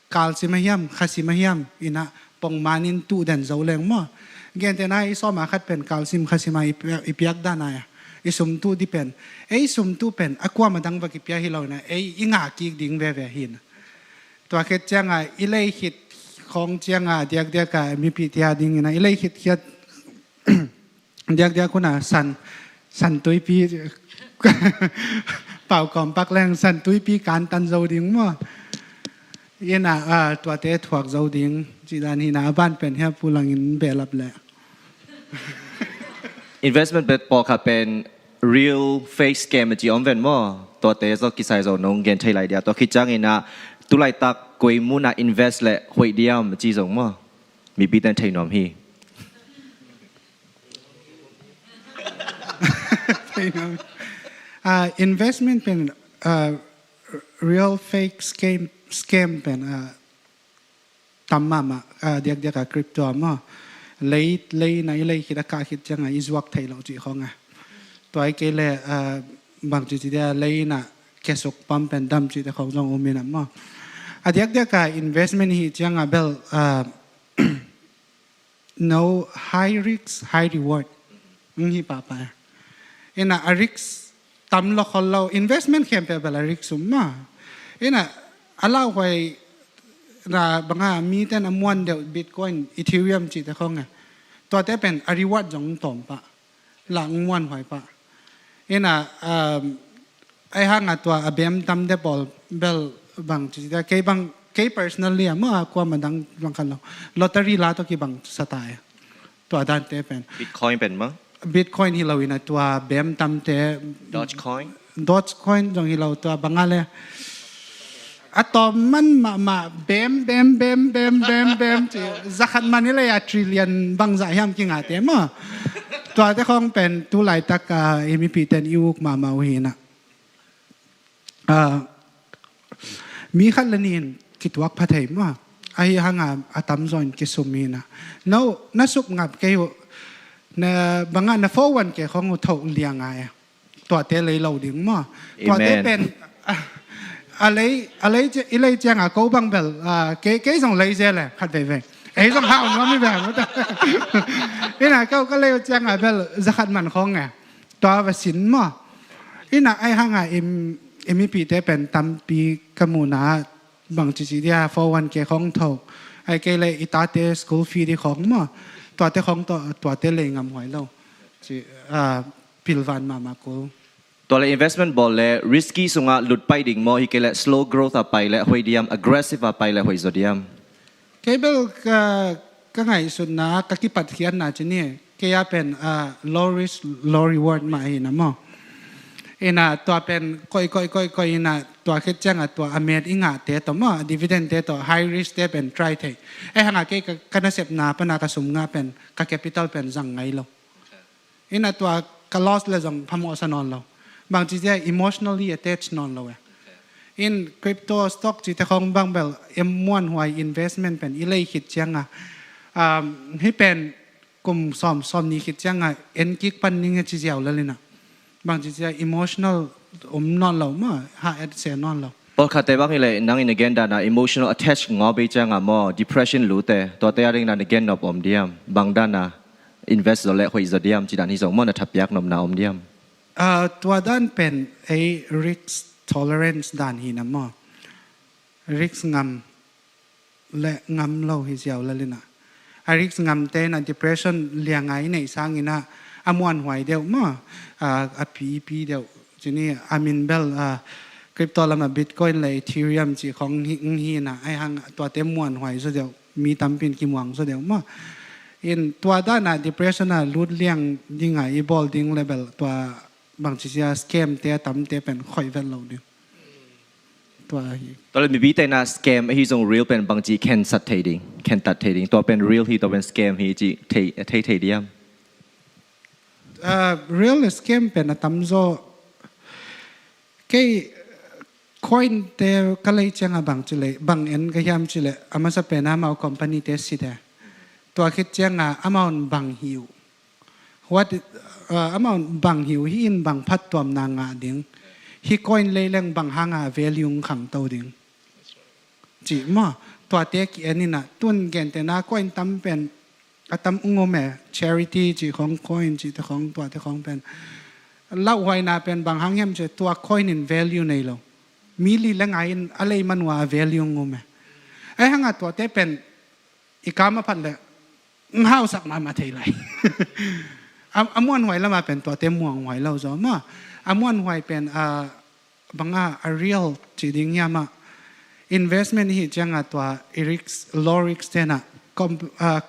kalsim a hiam, khasim a hiam ina pongman in tuh den zo leng maw. Gente na i sawm a khat pen kalsim khasim a i piak, i piak dan a i sum tuh di pen. Ei sum tuh pen a kuam a dang va kipia hi lo ina, ei i ngah kik ding veve hi ina. Tua khet ciang a i lei khit khawng ciang a diakdiak a mipi tia ding ina i lei khit khiat diakdiak hun a san, san tuipi pau kawm pak leng san tuipi kantan zo ding maw. Ina, ah, tuate thuak zo ding ci dan hi ina, a ban pen hia pu langin behlap le. Investment bet pawlkhat pen real fake scam a ci om ven maw. Tuate zo kisai zo nong gen thei lai dia. Tua khit ciang ina tulaitak koi mun a invest le hoih diam a ci zo maw. Mipi ten thei nuam hi. Ah, investment pen, ah, real fake scam, scam pen, ah, tam mahmah, ah, diakdiak a crypto a maw. Lei, lei na i lei khit a kah khit ciang a i zuak thei lo cih khawng a. Tua i kei le, ah, bang ci ci dia lei na kesuk pam pen dam cih te khawng zong um ina maw. A diakdiak a investment hi ciang a bel, ah, no, high risk, high reward. Eng hi papa. Ina a risk tam lo khol lo, investment khempeuh bel a risk um ma. Ina a lauhuai na banga miten a muan deuh Bitcoin, Ethereum cihte khong e. Tuate pen a reward zong tawm pah. Lak muan huai pah. Ina um, ai hanga tua a bem tam de pawl bel bang ci cia kei bang kei personally a ma kua ma dang bang khan lo. Lottery la to ki bang sa ta e. Tua dan te pen. Bitcoin pen ma? Bitcoin hi lo ina tua bem tam te. Dogecoin? Dogecoin zong hi lo tua banga le. A tawm man mahmah bem, bem, bem, bem, bem, bem ci. Zakhat man i lei a trillion bang zah hiam ki ngah te ma. Tuate khong pen tu laitak a i mipi ten i uk mahmah uh hi na. Ah, mi khat le nin kituak pha thei ma. Ahi hanga a tamzaw in kisum hi na. No, na sup ngap kei uh. Na banga na four one k khong uh thoh liang a e. Tuate lei lo ding ma. Tuate pen a lei a lei i lei cianga ko bang bel kei kei zong lei zel e khat veivei. Ei zong hau nuam i ve. Ina ko ka lei uh cianga bel zakhat man khong e. Tua va sin maw? Ina ai hanga i mipite pen tampi ka muhna bang cici dia four one k khong tho. Ai kei le i tate school fee di khong maw? Tuate khong tawh tuate lei ngam huai lo. Ci pilvan mahmah kul. Tua le investment bawl le risky sungah lut pai ding maw, hi kei le slow growth a pai le hoih diam, aggressive a pai le hoih zaw diam? Kei bel ka ngaihsutna ka kipatkhiatna ci ni. Kei a pen low risk low reward mah hi na maw? Ina tua pen koih koih koih koih ina tua khit cianga tua a met i ngahte tawh maw, dividend te tawh high risk te pen try thei. Ai hanga kei ka nasepna pana ka sum ngah pen ka capital pen zang ngai lo. Ina tua ka loss le zong phamawhsa nawn lo. Bang ci zia emotionally attached nawn lo e. In crypto stock cite khong bang bel em muanhuai investment pen i lei khit cianga hi pen kum sawm sawm ni khit cianga en kik pan ning e ci ziau lalina. Bang ci zia emotional om nawn lo maw, ha et se nawn lo. Pawlkhatte bang hi le nang in a gen dana emotional attach ngawh bei cianga maw, depression lute tuate a dingna na gen nop om diam? Bang dana invest zaw le hoih zaw diam ci dan hi zong maw, na thapiak nopna om diam? Tua dan pen ei risk tolerance dan hi na maw? Risk ngam le ngam lo hi ziau lalina. A risk ngamte na depression lianga i neih sangina a muanhuai deuh maw? A pipi deuh cini a min bel crypto lama Bitcoin le Ethereum ci khong hina ai hang tuate muanhuai zaw deuh, mi tampin kimuang zaw deuh maw? In tua dana depression a lut liang dinga i bawl ding le bel tua bang ci zia scam te a tamte pen khoih vet lo ding. Tua hi. Tua le mipite na scam ahi zong real pen bang ci khensat thei ding, khentat thei ding, tua pen real hi, tua pen scam hi ci thei thei diam? Real le scam pen a tamzaw kei coin te ka lei cianga bang ci le bang en ka hiam ci le a masa pen amau company te si te tua khit cianga amau bang hi uh. What amau bang hi uh hi in bang phattuamna ngah ding. Hi coin lei leng bang hanga value khangto ding. Ci maw? Tuate ki en ina tun gente na coin tam pen a tam ung om e, charity ci khong coin ci te khong tuate khong pen lauhuaina pen bang hang hiam ci tua coin in value nei lo. Mi li le ngai in a lei manua a value ung om e. Ai hanga tuate pen i kam a phat le ng hausak mahmah thei lai. A muanhuai lama pen tuate muanghuai lo zaw maw? A muanhuai pen a banga a real ci ding hiama investment hi cianga tua i risk low risk tena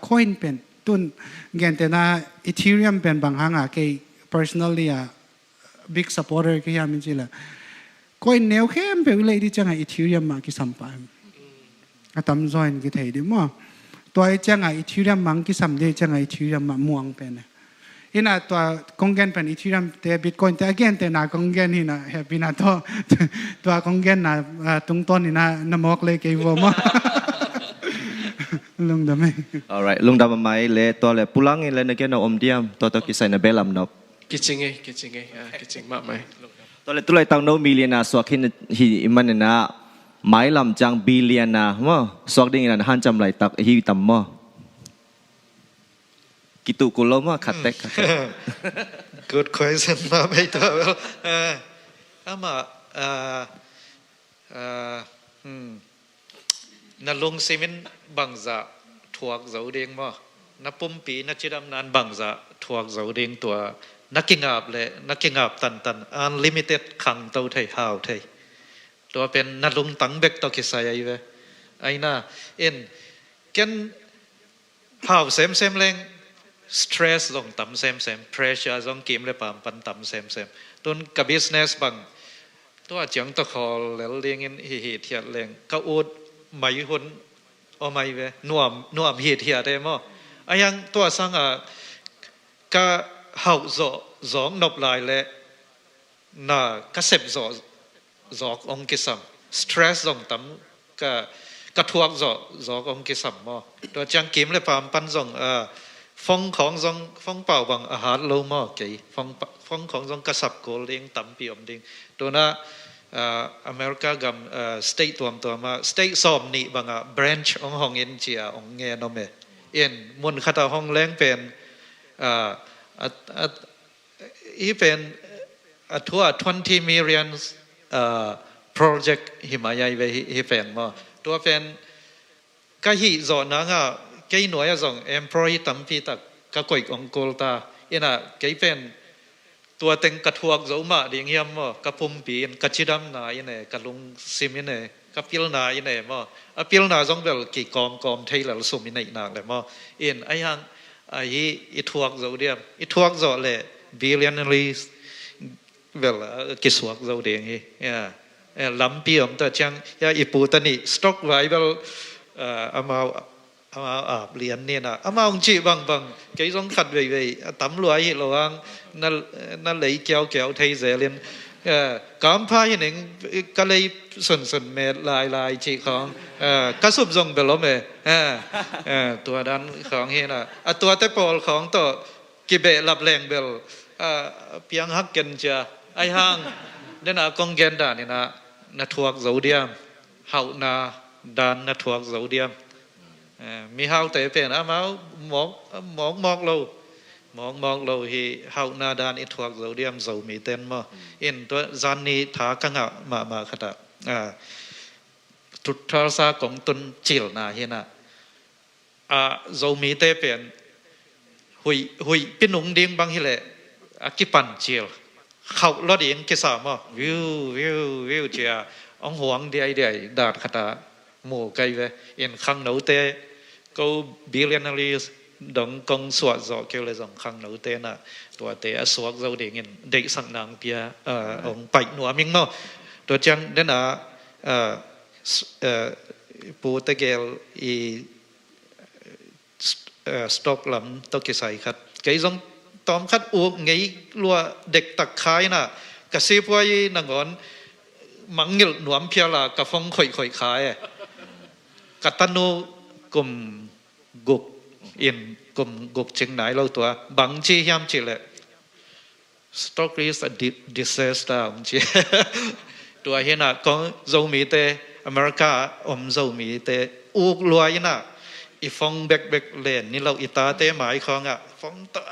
coin pen tun gente na Ethereum pen bang hanga kei personally a big supporter ka hiam in ci le coin neu khempeuh i lei di cianga Ethereum mah kisam pah. A tamzaw in kithei di maw? Tua i cianga Ethereum mah kisam di cianga Ethereum mah muang pen e. Ina tua kong gen pen Ethereum te Bitcoin te a gente na kong gen hina happy na tawh tua kong genna tungtawn ina na mawk le kei vua maw? Lungdam e. Alright, lungdam a mai le tua le pulang in le na gen a om diam tua tawh kisai na belam nop. Kicing e, kicing e, kicing mahmah e. Tua le tulaitak no million a suak hi i manina mailam ciang billion a maw suak dingin an hancam laitak hi tam maw? Kitu kul lo maw, khat tek, khat tek. Good question, mah mei tua bel. Eh, amah, eh, eh, hmm. Na lungsim in bangzah thuak zo ding maw? Na pumpi, na cidamna in bangzah thuak zo ding tua. Na kingap leh, na kingap tantan, unlimited khangto thei, hau thei. Tua pen na lungtang bek tawh kisai ahi ve. Ahi na, in, ken hau semsem leng, stress zong tam semsem, pressure zong kim le paam pan tam semsem. Tun ka business bang, tua ciang tawh khawl lel dingin hi hithiat leng, ka ut mai hun om ahi ve, nuam, nuam hithiat e maw. Ahi hang tua sangah ka hauh zawh zawk nop lai leh na ka sep zawh zawk hong kisam. Stress zong tam, ka, ka thuak zawh zawk hong kisam maw. Tua ciang kim le paam pan zong, ah, phone khawng zong, phone pau bang a hat lo maw kei. Phone pa-, phone khawng zong ka sap kul ding tampi om ding. Tuna, ah, America gam, ah, state tuamtuam ah, state sawm nih bangah branch hong hong in ci-a hong ngen om e. In, mun khatah hong leng pen, ah, a, a, Hih pen a thu a twenty million, uh, project hi mai ahi ve hih, hih pen maw. Tua pen ka hih zawh nangah kei nuai ah zong employee tampi tak ka koih hong kul ta. Inah kei pen tua teng ka thuak zo mah ding hiam maw, ka pumpi in, ka cidamna in e, ka lungsim in e, ka pilna in e maw. A pilna zong bel kikawmkawm thei lel sum i neih nak le maw. In ahi hang, ahi i thuak zo diam, i thuak zawh le billionaires bel, ah, kisuak zo ding hi. Ya. Eh, lampi om ta ciang, ya, i pu ta nih stock vai bel, ah, amau, amau ap lian ni na, amau hong cih bangbang kei zong khat veivei a tam lua hi lo hang, na, na lei kiaukiau thei zelin, eh, kampha hi ning, ka lei sunsun met lailai cih khawng, eh, ka sup zong bel om e, eh, eh, tua dan khawng hi na, a tuate pawl khawng tawh kibehlap leng bel, ah, piang hak ken cia. Ahi hang, dena kong gen dan inah, na thuak zo diam, hauhna dan na thuak zo diam. Eh, mihaute pen amau mawk, mawkmawk lo, mawkmawk lo hi, hauhna dan i thuak zo diam Zomite'n maw. In tua zan ni tha ka ngah mahmah khatah, ah, Tulsa kong tun cilna hi na. Ah, Zomite pen huih, huih pinung ding bang hileh a kipan cil, khauh lo ding kisa maw, viu, viu, viu cia hong huang diaidiai dan khatah mu kei ve. In khangnote, ko billionaires dong kong suah zawh keu le zong khangnote na tuate a suak zo dingin deihsak nang pia, ah, hong paih nuam ing maw. Tua ciang dena, ah, s-, ah, pu tegel i st-, eh, stock lam tawh kisai khat. Kei zong tawm khat uk ngei lua dektak kha inah, ka sipuai nangawn mangngilh nuam phial a ka phone khoihkhoih kha e. Ka tanu kum guk in, kum guk cing nai lo tua. Bang ci hiam cih leh, stock is a di-, disaster, hong ci. Tua hi na, kong Zomite, America ah om Zomite, uk lua inah, i phone bekbek len ni lo, i tate mai khawngah phone tawh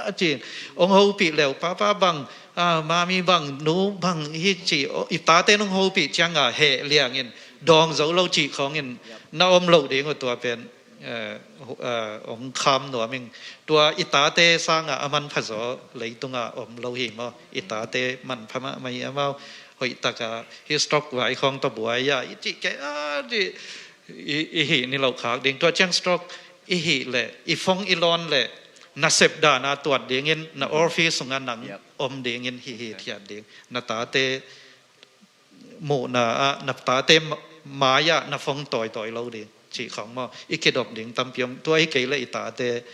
a ci, hong hopih leu, papa bang, ah, mami bang, nu bang hi ci, i tate nong hopih ciangah heh liangin, dawng zo lo cih khawngin na om loh ding uh tua pen. Eh, hu-, eh, hong kham nuam ing. Tua i tate sangah a manpha zaw leitungah om lo hi maw. I tate manpha mahmah hi, amau hoihtaka hi stock vai khawng tawh buai a i cih kei a cih i, i hih ni loh khak ding. Tua ciang stock i hih leh, i phone i lawn leh, na sep dana tuat dingin, na office sungah nang om dingin hih hithiat ding. Na tate muhna ah, na tate ma-, mai-ah na phone tawitawi lo ding cih khawng maw. I kidop ding tampi om, tua hi kei leh i tate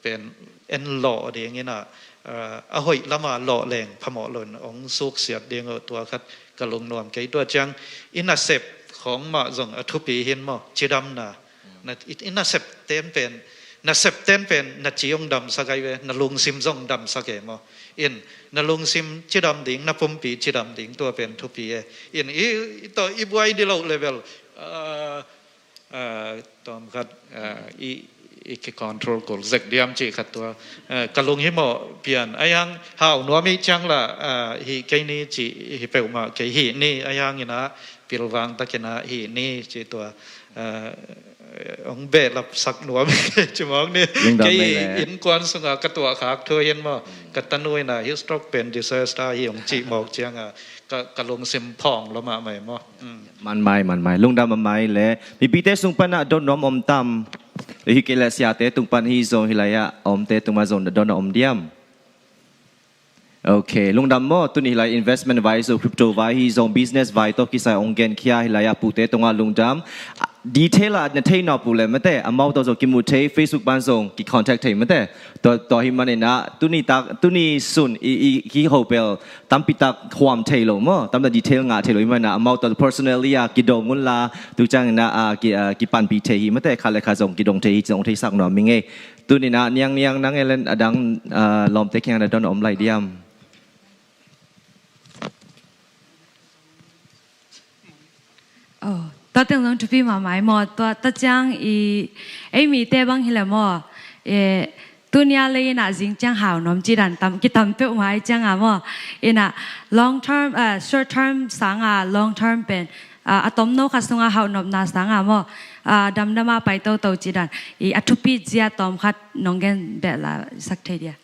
pen en lawh dingin ah, ah, a hoih lama lawh leng phamawh loin hong suksiat ding uh, tua khat ka lungnuam kei. Tua ciang i nasep khawng mah zong a thupi hi maw, cidamna. Na, i, i nasep ten pen, nasep ten pen na ci hong damsak ahi ve, na lungsim zong damsak e maw. In, na lungsim cidam ding, na pumpi cidam ding, tua pen thupi e. In, i, i tawh, i buai di loh leh bel, ah, ah, tawm khat, ah, i, i kicontrol kul zek diam cih khat tua, eh, ka lung hi mawh pian. Ahi hang hau nuam i ciang la, eh, hi kei ni cih hi peuhmah kei hi ni, ahi hang ina pilvang takina hi ni cih tua, eh, hong behlap sak nuam hi kei ci mawk ni. Kei innkuan sunga ka tuahkhak thu hin maw, ka tanu ina hi stroke pen disaster hi hong cih mawk cianga ka, ka lungsim phawng lo mahmah maw. Mm. Manmai, manmai. Lungdam mahmah le. Mipite sung pana don nuam om tam. Hi kei le siate tung pan hi zong hi lai-ah omte tung ma zong don om diam. Ok, lungdam maw, tuni hi lai investment vai zong, crypto vai hi zong, business vai tawh kisai ong genkhia hi lai-ah pute tungah lungdam. Detail ah na thei nawpu le mate, amau tawh zong kimu thei, Facebook ban zong kicontact thei mate. Tua, tua hi maninah tuni tak, tuni sun i, i, i hopel tampi tak huam thei lo maw, tampi tak detail ngah thei lo hi maninah amau tawh personally a kidong unla, tu cianginah a, ki, a, kipanpi thei hi mate, khat le khat zong kidong thei hi, zong theisak nuam ing ei. Tuninah niangniang nang elen adang, a, lawmte kiangah na don a om lai diam? Oh, tua teng zong thupi mahmah ei maw, tua ta ciang i, ei mite bang hi le maw, e, tunia lei inah zing ciang hau nuam ci dan tam, kitam peuhmah ei cianga maw, inah long term, eh, short term sanga long term pen, ah, a tomno khat sunga hau nopna sanga maw, ah, damdama pai toto ci dan, i a thupi zia tawm khat nong gen beh la sak thei dia.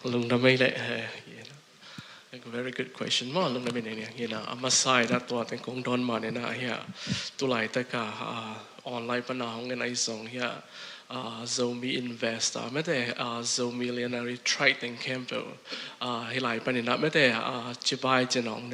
Lungdam ei le, eh, very good question maw, lungdam ei le, you know, a masa ina tua teng kong don man ina hia, tulai taka, ah, online pana hong en ai zong hia, ah, Zomi investor mate, ah, Zomi millionaire trade teng khempeuh, ah, hi lai paninah mate, ah, cibai cin hong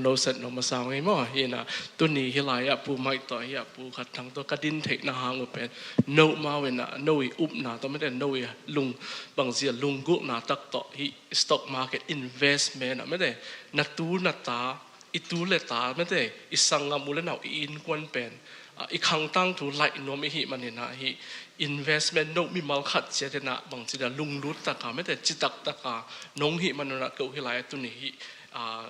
no set no masa hong ei maw, hina tuni hi lai-ah pu maih tawh hia pu khat thang tawh ka din theihna hang uh pen no mau ina no i upna tawh mate, no i lung bangzia lunggulhna tak tawh hi stock market investment ah mate, na tu na ta, i tu le ta mate, i sanggam u le nau, i innkuan pen, ah, i khangtang thu laih nuam i hih maninah hi investment no mimal khat ciat inah bangci dia lunglut taka mate, citak taka nong hih maninah ko hi lai tuni hi, ah,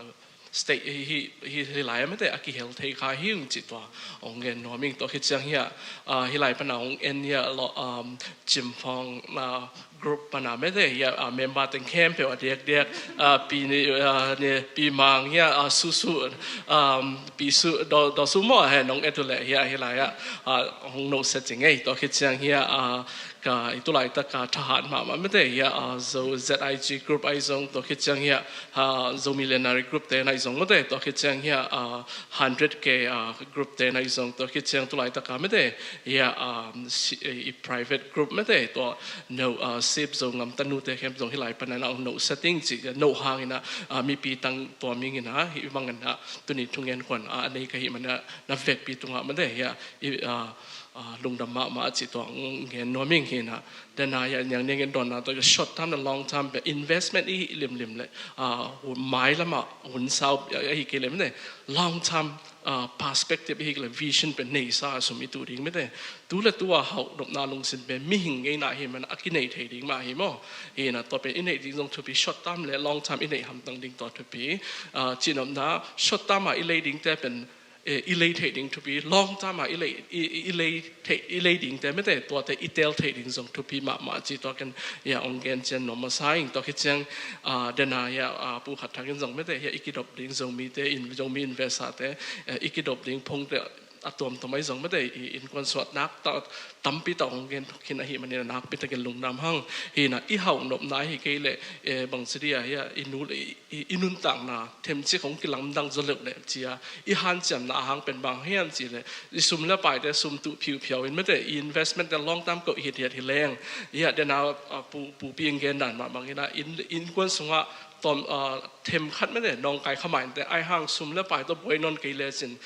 state hi, hi, hi lai mate a kihel thei kha hi ung ci tua ong gen nuam ing. Tua khit ciang hia, ah, hi lai pana ong en hia lo, um, Cimphawng, ah, group pana mate hia, ah, member teng khempeuh a diakdiak, ah, pi ni, ah, ni, pi mang hia, ah, susu, um, pi su, do, do su maw he nong et uh le hia hi lai-ah, ah, hong no set cing ei. Tua khit ciang hia, ah, ka i tulai taka thahat mahmah mate hia, ah, Zo Z I G group ai zong, tua khit ciang hia, ah, Zo millionaire group te nai zong mate, tua khit ciang hia, ah, hundred K, ah, group te nai zong, tua khit ciang tulai taka mate hia, ah, si, i private group mate, tua no, ah, sip zo ngam tanu te khem zong hi lai pana na no setting ci no hang ina, ah, mipi tang tua ming ina hi mang ina tuni thungen khuan, ah, a nei ka hi mana na vekpi tunga mate hia, i, ah, ah, lungdam mahmah a ci tua ngen nuam ing hina. Dena ya niang niang in donna to short term na long term pe investment i limlim le, ah, hun mai lama hun sau, ah, hi ke le mate long term, ah, perspective hi ke le vision pe nei sa sum i tu ding mate. Tu le tua hau nopna lungsin pe mihing ngeina hi mana a kinei thei ding mah hi maw. Hina to pe i nei ding zong thupi short term le long term i nei hamtang ding to thupi. Ah, ci nopna short term a i lei ding te pen, eh, i lei theih ding thupi, long term a i lei, i, i, i lei theih, i lei ding te mate, tuate i tel theih ding zong thupi mahmah ci tua ken, ya, ong gen cian nuam masa ing. Tua khit ciang, ah, dena ya, ah, pu khat thak in zong mate, ya, i kidop ding Zomi te, in, Zomi investor te, eh, i kidop ding phung te, a tuamtuam ai zong mate, i innkuan suahnak ta, tampi ta ong gen khin ahi manin a nakpi takin lungdam hang. Hina i hau nopna hi kei le, eh, bang si dia, ya, i nu le, i, i, i nuntakna themcik hong kilamdang zaw leuh leh cia, i hanciamna a hang pen bang hiam ci le, i sum le paite sum tuh phiuphiau in mate, i investment te long term koh hiathiat hi leng. Ia dena, a, pu, pupi in gen dan mah bangin a, in, innkuan sungah tom, a, themkhat mate, nawngkai khamah in te, ai hang sum le pai tawh buai nawn kei lecin,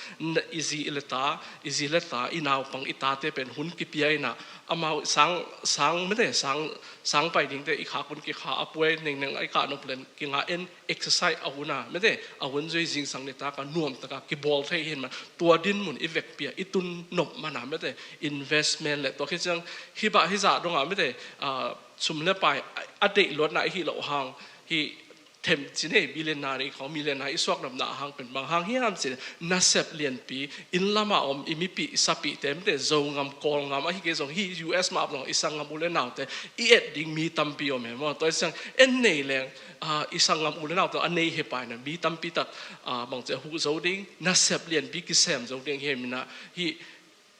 i zi i le ta, i zi le ta, i naupang i tate pen hun kipia ina, amau sang, sang mate, sang, sang pai dingte i khak hun kikha a puai nengneng a i kah nop len kinga en exercise a hun a mate, a hun zui zingsang ni taka nuam taka kibawl thei hin man, tua din mun i vekpia i tun nop mana mate, investment le tua khi ciang hibah hizah donga mate, a, sum le pai a, a deih luatna i hih loh hang hi, them ci nei, billionaire i khawng, millionaire i suak nopna a hang pen bang hang hiam ci, nasep lianpi, inn lamah om i mipi i sapite, mite Zogam, Kawlgam, ahi kei zong hi U S mah zong i sanggam u le naute i et ding mi tampi om hi maw. Tua i sang en nei leng, ah, i sanggam u le naute a nei he paina mi tampi tak, ah, bang ci a huh zo ding, nasep lianpi kisem zo ding hi mina hi,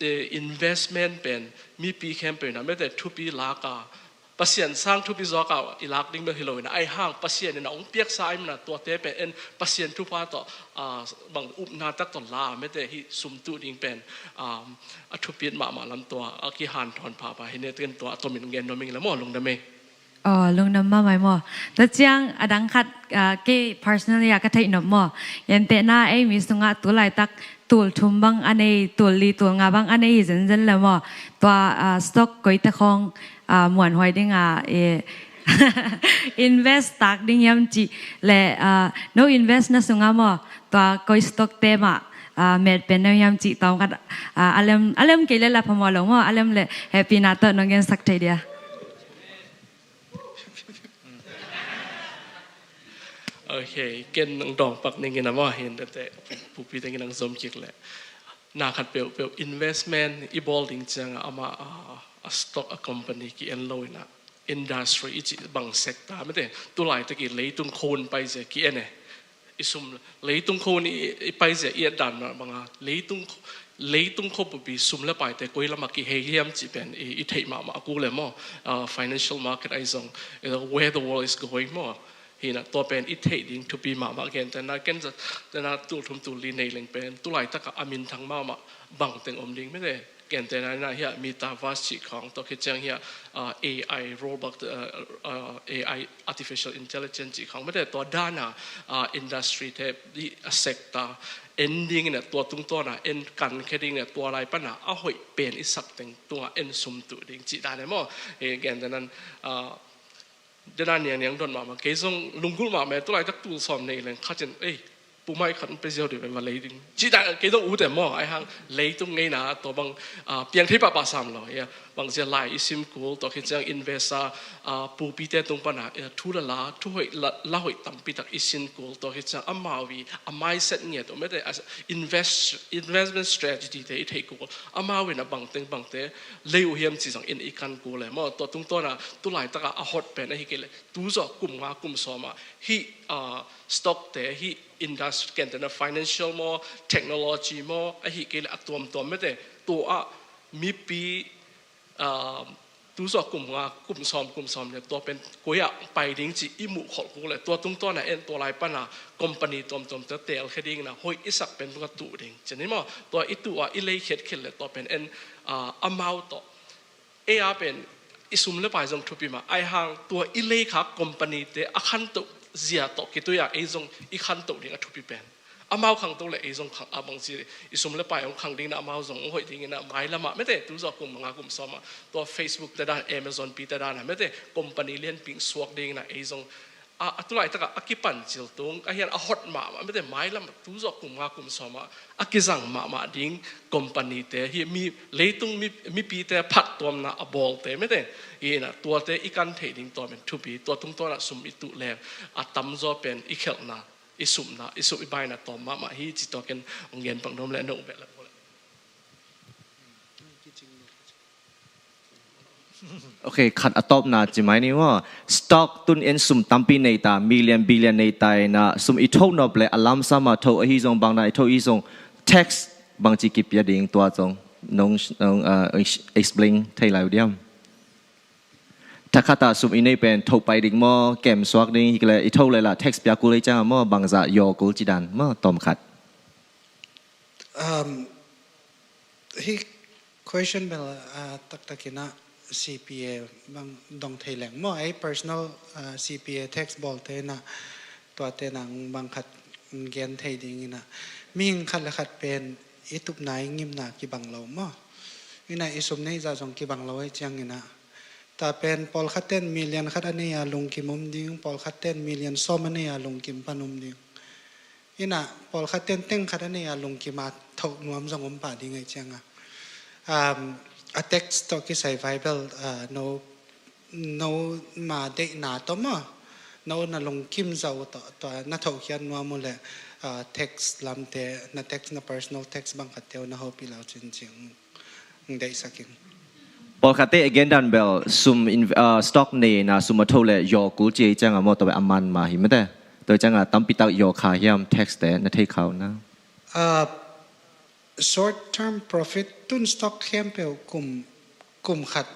eh, investment pen mipi khempeuh ina mete thupi laka, Pasian sang thupi zawka i lak ding bel hi lo ina, ai hang Pasian ina ong piaksa ai mina tuate pen en Pasian thupha tawh, ah, bang upna tak tawh la mete hi sum tuh ding pen, ah, a thupit mahmah lam tua a kihanthawn phapha hi ne, tuin tua a tomin gen nuam ing le maw, lungdam ei. Aw, lungdam mahmah ei maw. Tua ciang a dang khat, ah, kei personally a ka theih nop maw. Gentehna ei mi sungah tu laitak tul thum bang a nei, tul li, tul nga bang a nei hi zenzen le maw. Tua, ah, stock koite khawng, ah, muanhuai ding a, eh, invest tak ding hiam cih le, ah, no invest na sungah maw. Tua koi stock te mah, ah, met pen no hiam cih tawm khat, ah, a lem, a lem kei le la phamawh lo maw. A lem le hehpihna tawh nong gensak thei dia. Ok, ken nang dawng pak ning ina maw, hin date pupi teng ina zom kik le. Na khat peuhpeuh investment i bawl ding cianga ama, a, a stock a company ki en lo ina industry i cih bang sector mete tulai taki leitung khon pai zia ki en e. I sum leitung khon i, i pai zia i et dan mah banga leitung, leitung khuapupi sum le paite koi lama kihei hiam cih pen i, i theih mahmah kul e maw. Ah, financial market ai zong, eh, where the world is going maw. Hina tua pen i theih ding thupi mahmah. Gentehna ken za, tena tul thum tul li nei leng pen tulai taka a minthang mahmah bang teng om ding mete. Gentehna ina hia metaverse cih khawng, tua khit ciang hia, ah, A I, Roblox, ah, ah, A I, artificial intelligence cih khawng mete tua dana, ah, industry te i, a sector en ding ina tua tungtawna en kankhia ding ina tua lai pana a hoih pen i sak teng tunga en sum tuh ding cih dan e maw. Eh, gentehna, ah, dena niangniang don mahmah kei zong lunggulh mahmah e, tulai tak tul sawm nei leng khatin ei pumai khat pe ziau dih va lei ding cih dan kei zong ut e maw. Ai hang leitung ngeina tua bang, ah, piang thei pahpah sam lo ia bang zia lai i sim kul tua khit ciang invest a, ah, pupite tung pana, eh, thu la la, thu hoih la, la hoih tampi tak i sin kul tua khit ciang amau i a mindset ngiat uh mete, ah, invest, investment strategy te i theih kul amau ina bangteng bangte lei uh hiam ci zong in i kan kul e maw. Tua tungtawna tulai taka a hot pen ahi kei le tuzawh kum nga kum sawma hih, ah, stock te hih industry gentehna financial maw, technology maw, ahi kei le a tuamtuam mete tua ah mipi, ah, tuzawh kum nga kum sawm kum sawm le tua pen koi ah pai ding cih i muh kholh kul le tua tungtawna en tua lai pana company tuamtuam te telkhia dingna hoih i sak pen tunga tuh ding cih ni maw. Tua i tuh ah i lei khiatkhiat le tua pen en, ah, amau tawh ei a pen i sum le pai zong thupi mah. Ai hang tua i lei kha company te a khantoh zia tawh kituia ei zong i khantoh ding a thupi pen amau khangto le ei zong khang a bang ci i sum le pai hong khang dingna amau zong hong hoih dingina mai lama mete tuzawh kum nga kum sawma tua Facebook te dan Amazon pi te dana mete company lianping suak dingina ei zong a, a tulai taka a kipan cil tung a hian a hot mahmah mete mai lam tuzawh kum nga kum sawma a kizang mahmah ding company te hi mi leitung mi, mipite phattuamna a bawlte mete hi ina tuate i kan theih ding tua men thupi tua tungtawna sum i tuh leng a tamzaw pen i khelhna i sumna i sum i baina tawm mahmah hi ci tua ken ong gen pak nuam le no beh le. Ok, khat a tawpna ci mai ni maw. Stock tun en sum tampi nei ta, million, billion nei ta ina sum i tho nop le a lamsama tho ahi zong bangna i tho i zong tax bangci kipia ding tua zong nong, nong, uh, explain thei lai uh diam. Thakhata sum i nei pen tho pai ding maw, kem suak ding hi le i tho le la tax pia kul ei cianga maw, bangza yaw kul ci dan maw, tawm khat. Um, hi question bel, ah, taktakinah C P A bang dong thei leng maw, ei personal, ah, C P A tax bawlte inah tuate nang bang khat gen thei dinginah mihing khat le khat pen i tupna i ngimna kibang lo maw. Inah i sum neih zah zong kibang lo ei cianginah ta pen pawlkhat ten million khat a nei a lungkim um ding, pawlkhat ten million sawm a nei a lungkim pan um ding. Inah pawlkhat ten teng khat a nei a lungkim a thoh nuam zong om pah ding ei cianga. Um, a tax tawh kisai vai bel, uh, no, no ma deihna tawh maw. na u na lungkim zau tawh tua na thohkhiat nuam uh leh, ah, tax lamte, na tax, na personal tax bang khatte uh na hopih lau cin cing deihsak in. Pawlkhatte agenda bel sum in, ah, stock nei na sum a tho leh yaw kul ci ei cianga maw, tua bel a man mah hi mate. Tua cianga tampi tak yaw kha hiam, tax te na thei kha uh na? Ah, short term profit tun stock khempeuh kum, kum khat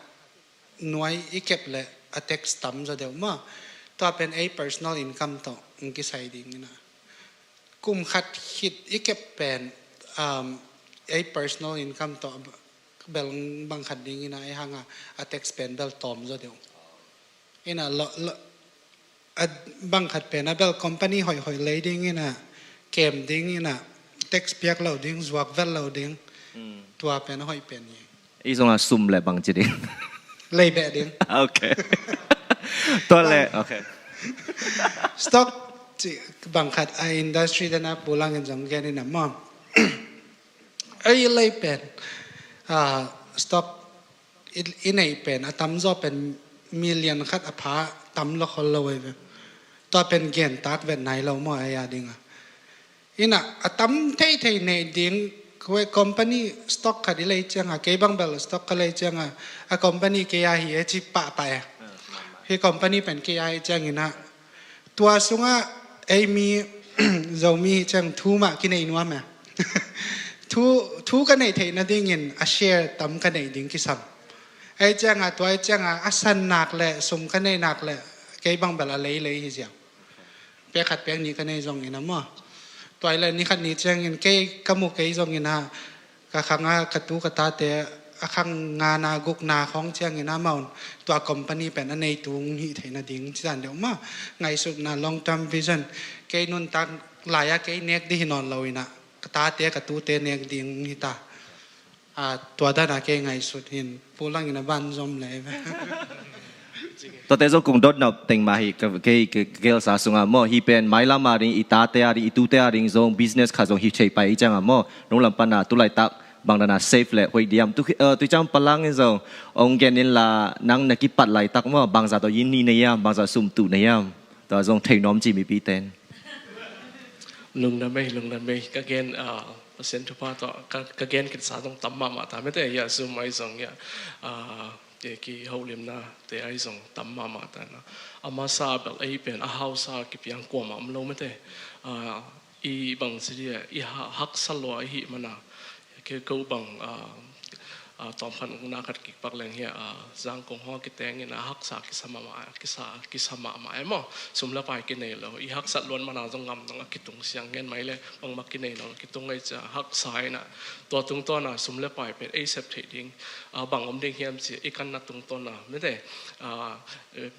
nuai i kep leh a tax tam zaw deuh maw. Tua pen ei personal income tawh hong kisai ding ina. Kum khat khit i kep pen, um, ei personal income tawh bel bang khat ding ina, ei hanga a tax pen bel tawm zaw deuh. Ina lo, lo, a bang khat pen a bel company hoihhoih lei ding ina, kem ding ina, tax piak lo ding, zuak vet lo ding. Mm. Tua pen a hoih pen hi. I zonga sum le bang ci ding? Lei beh ding. Ok. Tua le, ok. Stock ci bang khat a industry dena pulang in zong gen ina maw. Ei lei pen, ah, stock i, i neih pen a tamzaw pen million khat a pha tam lo khol lo ei ve. Tua pen gen tak vet nai lo maw ei a dinga. Ina a tam theithei neih ding, kue company stock khat i lei cianga, kei bang bel stock ka lei cianga, a company kei a hi e ci pahpah e. Hi company pen kei a hi ciang ina. Tua sunga ei mi, Zomi hi ciang thu mah kinei nuam e. Thu, thu ka neih theih nadingin a share tam ka neih ding kisam. Ei cianga, tua ei cianga a san nak le sum ka neih nak le kei bang bel a lei lei hi ziau. Pek khat pek nih ka nei zong ina maw. Tua i le ni khat ni ciangin kei ka mu kei zong ina, ka khanga ka tu ka tate a khang ngana gukna khong ciang ina maw, tua company pen a nei tung hi theihna ding ci dan deuh maw. Ngaihsutna, long term vision. Kei nuntak lai-a kei nek ding hi nawn lo ina, ka tate ka tute nek ding hi ta. Ah, tua dana kei ngaihsut hin pulangin a ban zom le. Tuate zong kong dotna teng mah hi, ka, kei, ka, ka gelsa sunga maw, hi pen mailam a ding, i tate a ding, i tute a ding zong business khat zong hi thei pai i cianga maw, nong lam pana tulaitak bang dana safe le hoih diam. Tu, eh, tu ciang palangin zong ong gen in la, nang na kipat laitak maw, bangza tawh yin ni na hiam, bangza sum tu na hiam. Tua zong thei nuam ci mipi ten. Lungdam ei, lungdam ei. Ka gen, ah, Pasian thupha tawh ka, ka gen khitsa zong tam mahmah ta mete, ya, sum ai zong ya, ah, te ki holimna te ai zong tam mahmah ta na. A masa bel ei pen a hausa kipiang kuamah om lo mete. Ah, i bang si dia, i ha, haksa lua i hih mana. Kei ko bang, ah, ah, tawmkhat ukna khat kikpak leng hi a, ah, Zangkong haw kitengin a haksa kisa mahmah, kisa, kisa mahmah e maw. Sum le pai kinei lo. I haksat luan mana zong ngam nang a kitung siang ngen mai le bangmah kinei nang a kitung ei cia haksa ina. Tua tungtawna sum le pai pen ei sep theih ding, ah, bang om ding hiam ci i kanna tungtawna mete, ah, eh,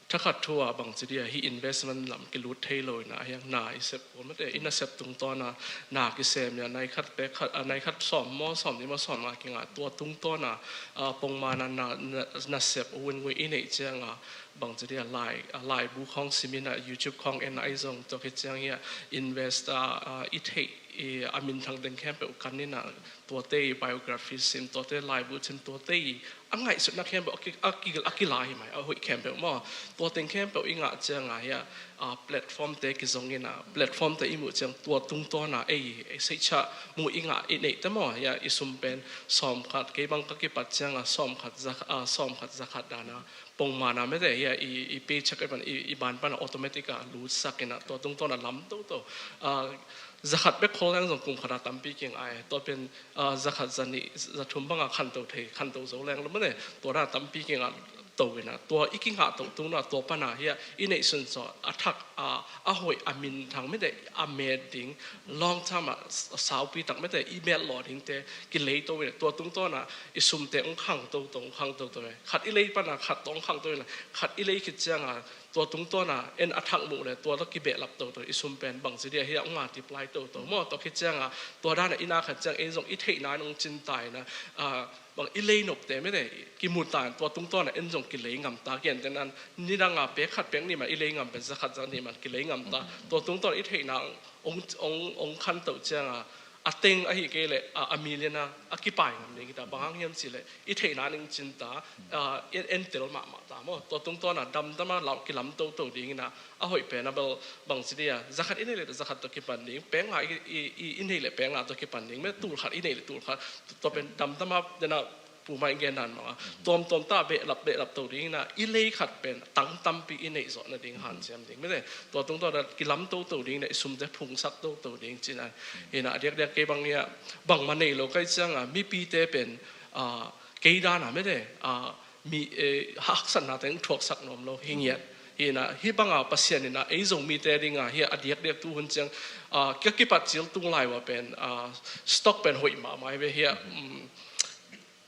thakhat thu a bang ci dia hi investment lam kilut thei lo ina, hiang na i sep kul mete, i nasep tungtawna na kisem ya, nai khat pek khat, ah, nai khat sawm maw, sawm ni maw, sawm nga kinga tua tungtawna, ah, pongmana na, na, nasep win win i neih cianga bang ci dia lai, ah, laibu khong simina YouTube khong en ai zong tua khit ciang hia invest a, ah, i theih i a minthang deng khempeuh kan ina tuate i biography sim, tuate laibu cin, tuate i a ngaihsutna khempeuh a ki, a ki, a kila hi mai, a hoih khempeuh maw. Tua teng khempeuh i ngah cianga hia, a, platform te kizong ina, platform te i muh ciang tua tungtawna ei, ei seicha muh i ngah i neih te maw, hia i sum pen sawm khat, kei bang ka kipat cianga sawm khat za, a, sawm khat za khat dana pongmana mete hia i, i paycheck i ban, i, i ban pana automatic a lutsak ina tua tungtawna lam toto. A, za khat bek khol leng zong kum khata tampi king ai. Tua pen, ah, za khat za nih, za thum banga khanto thei, khanto zo leng lo mane. Tua na tampi kinga to ina. Tua i kingah to tungna tua pana hia i neih sunsaw a thak, ah, a hoih a minthang mete a met ding long term a saupi tak mete i met law ding te kilei to ina. Tua tungtawna i sum te ong khang to to, ong khang to to e. Khat i lei pana khat to ong khang to ina. Khat i lei khit cianga tua tungtawna en a thak muh le tua tawh kibehlap toto i sum pen bang ci dia hia ong multiply toto maw. Tua khit cianga tua dana i na khat ciang ei zong i theihna in ong cinta ina, ah, bang i lei nopte mete kimuta in tua tungtawna en zong kilei ngamta. Gentehna in nidanga pek khat pek nih man i lei ngam pen za khat za nih man kilei ngamta. Tua tungtawna i theihna ong, ong, ong khantoh cianga a teng ahi kei leh a, a million a, a kipai ngam ding hi ta. Bang hang hiam cih leh i theihna ning cin ta, a, en, entel mahmah ta maw. Tua tungtawn a damdam a lau kilam toto dingin a, a hoih pen a bel bang ci dia, za khat i neih leh za khat tawh kipan ding, pek nga i, i, i, i neih leh pek nga tawh kipan ding, mete, tul khat i neih leh tul khat, tua pen damdam a, den a, puma i gen dan mah a, tuamtuam ta behlap behlap to ding ina, i lei khat pen tang tampi i neih zawh nading hanciam ding, mete, tua tungtawn a kilam toto ding ina, i sumte phungsak toto ding cih na. Ina a diakdiak kei bang ia, bangmah nei lo ka hih cianga mipite pen, a, kei dan a, mete, a, mi, e, haksatnate hong thuaksak nuam lo hi ngiat. Ina hih banga Pasian ina ei Zomite dinga hia a diakdiak tu hun ciang, a, ka kipat cil tung lai ua pen, a, stock pen hoih mahmah hi ve hia, um,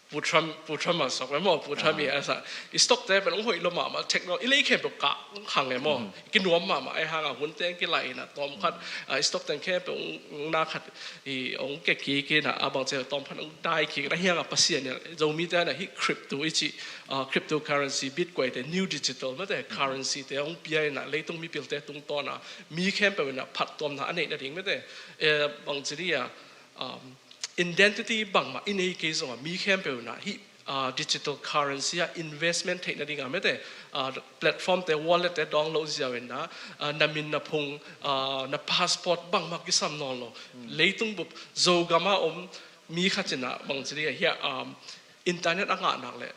Pu Trump, Pu Trump a sok e maw, Pu Trump i a sa, i stock te pen hong hoih lo mahmah, techno, i lei khempeuh kah hong khang e maw, kinuam mahmah, e hanga hun teng kilai ina tawm khat, a, i stock teng khempeuh hong na khat, i hong ke kik ina, a bang ci tawm khat hong dai kik ina, hianga Pasian ina, Zomite ina hih crypto i ci, a, cryptocurrency, Bitcoin te, new digital, mete, currency te hong pia ina, leitung mipilte tungtawn a, mi khempeuh ina phattuamna a neih nading, mete, e, bang ci dia, um, identity bangmah i nei kei zongah mi khempeuh ina hih, a, digital currency a investment theih nadinga, mete, a, platform te, wallet te dawng lo ziau ina, a, na min na phung, a, na passport bangmah kisam nawn lo. Leitung bup Zogam a om mi khat ina bang ci dia hia, um, internet a ngah nak leh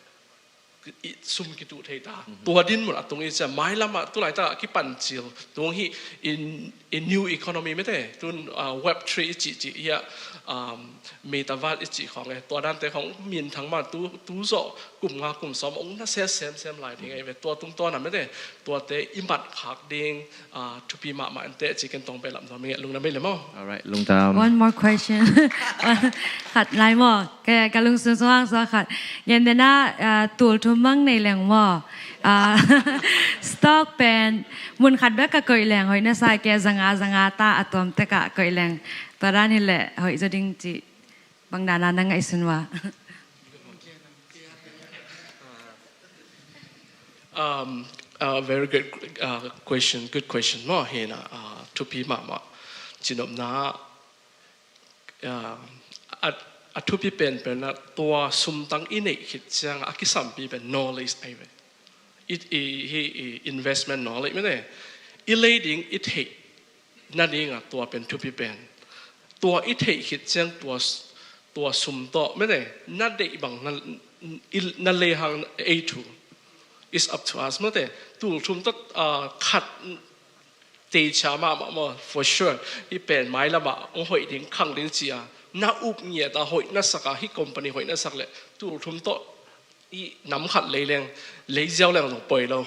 i sum kituh thei ta. Tua dinmun a tung i cia, mailam a tulaitak a kipan cil tung hi in, in new economy, mete, tun, a, web three i cih cih hia, um, metaverse i cih khawng e, tua dante khawng minthang ma tu, tu zawh kum nga kum sawm hong na se semsem lai ding e ve, tua tungtawn a, mete, tuate i mat khak ding, a, thupi mahmah ante ci ken tong behlap nuam i nge, lungdam ei le maw. Alright, lungdam. One more question. Khat lai maw. Ka, ka lungsim sung hang sa khat. Gen dena, a, tul thum mang nei leng maw. A, stock pen mun khat bek ka koih leng hoih na sa ke, zanga zanga ta a tawm tek a koih leng. Tua dan hi leh hoih zaw ding ci. Bang dana na ngaihsun ua. Um, a very good, uh, question, good question maw, hina, uh, thupi mahmah. Cinopna, uh, a, a thupi penpen a tua sumtang i neih khit ciang a kisampi pen knowledge ai ve. I, i, hi, i investment knowledge, mete. I lei ding i theih nadinga tua pen thupi pen. Tua i theih khit ciang tua, tua sum tawh, mete, na deih bang na, i, na lei hang ei thu. It's up to us, mete. Tul thum tawh, a, khat teicia mahmah maw, for sure. I pen mailamah hong hoih ding, khang ding cia na up ngiat a hoih na sak a, hi company hoih na sak leh tul thum tawh i nam khat lei leng, lei ziau leng zong poi lo.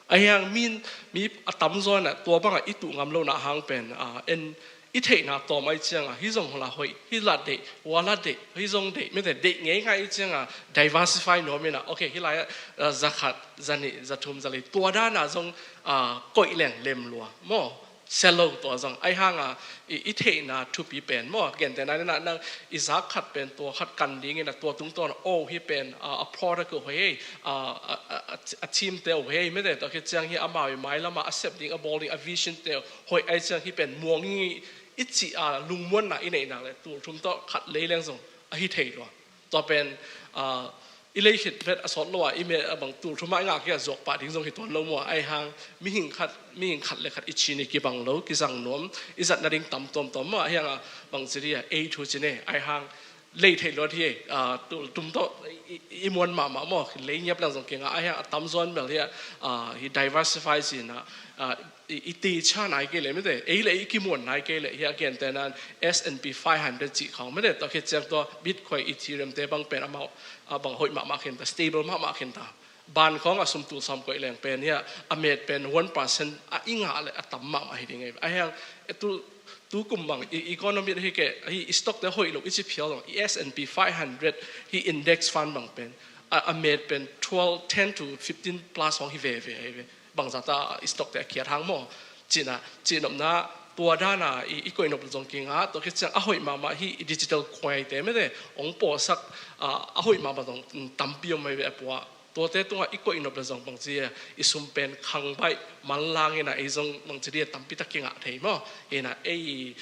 Ahiang min, mi a tamzaw ina tua banga i tuh ngam lo na hang pen, a, en, i theihna tawm ai cianga, hi zong hula hoih, hi la deih, hua la deih, hi zong deih, mete, deih ngei ngai i cianga, diversify nuam ina, okay, hi lai, a, za khat, za nih, za thum, za li, tua dana zong, a, koih leng lem lua maw. Sia lo tua zong. Ahi hanga i, i theihna thupi pen maw. Gentehna ina nang i zak khat pen tua khat kan dingin a tua tungtawn a, oh, hi pen, a, a product uh hei, a, a, a, a team te uh hei, mete, tua khit ciang hi amau i mailama a sep ding, a bawl ding, a vision te uh hoih ai ciang hi pen muang i, i cih a lungmuanna i neih nak leh tul thum tawh khat lei leng zong ahi thei lua. Tua pen, a, i lei khit vet a sawt lo a, i me a bang tul thum a i ngak hi a zuak pah ding zong hi tuan lo maw. Ahi hang mihing khat, mihing khat le khat i cin i kibang lo, kizang nuam, i zat nading tam tuamtuam maw. Ahi hanga bang ci dih a, ei thu cin e, ahi hang lei theih luat hi, a, tul thum tawh i, i, i muan mahmah maw. Lei ngiap leng zong kingah, ahi hang a tamzaw in bel hi a, a, hi diversify cin a, a, i, i ti cha nai kei leh, mete, ei le i kimuan nai kei leh, hi a gentehna in S and P five hundred cih khawng, mete, tua khit ciang tua Bitcoin, Ethereum te bang pen amau, a, bang hoih mahmah khin ta, stable mahmah khin ta. Ban khawng a sum tul sawm koih leng pen hi a, a met pen one percent a i ngah leh a tam mahmah hi ding ei. Ahi hang, e, tu, tu kum bang, i, economy hi kei, hi i stock te hoih lo i ci phial zong, i S and P five hundred hi index fund bang pen, a, a met pen twelve, ten to fifteen plus hong hi veve, hi ve. Bangzah ta i stock te a kiat hang maw. Cihna, cihnopna, tua dana i, i koihnop zong kingah, tua khit ciang a hoih mahmah hi i digital coin te, mete, hong pawlsak, a, a hoih mahmah zong, mm, tampi om hi ve a pua. Tuate tungah i koihnop le zong bang ci a, i sum pen khang baih, manlang ina ei zong bang ci dih a tampi tak kingah thei maw. Ina ei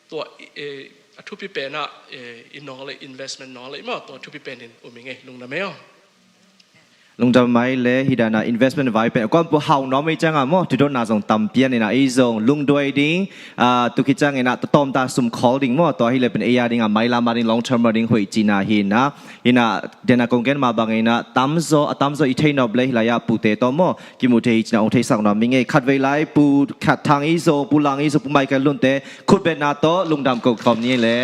tua, e, A thupi pen ah i nawng le investment nawng le maw, tua thupi pen in um ing ei, lungdam ei aw. Lungdam mai le. Hi dan a investment vai pen a kuan pu hau nawm ei ciang a maw, thudotna zong tam pian in a, ei zong lungduai ding. Tu khit ciang in a tatawm ta sum khawl ding maw, tua hi le pen ei a ding a mailam a ding long term a ding hoih cihna hi in a. Hi in a den a kong gen mah bang in a tamzaw a tamzaw i thei nop le hi lai a pute tawh maw kimu thei hi cihna ong theisak nuam ing ei. Khatvei lai pu Khat Thang ei zong, pu Lang ei zong, pu Michael Lunte khutbetna tawh lungdam ko khawm ni le.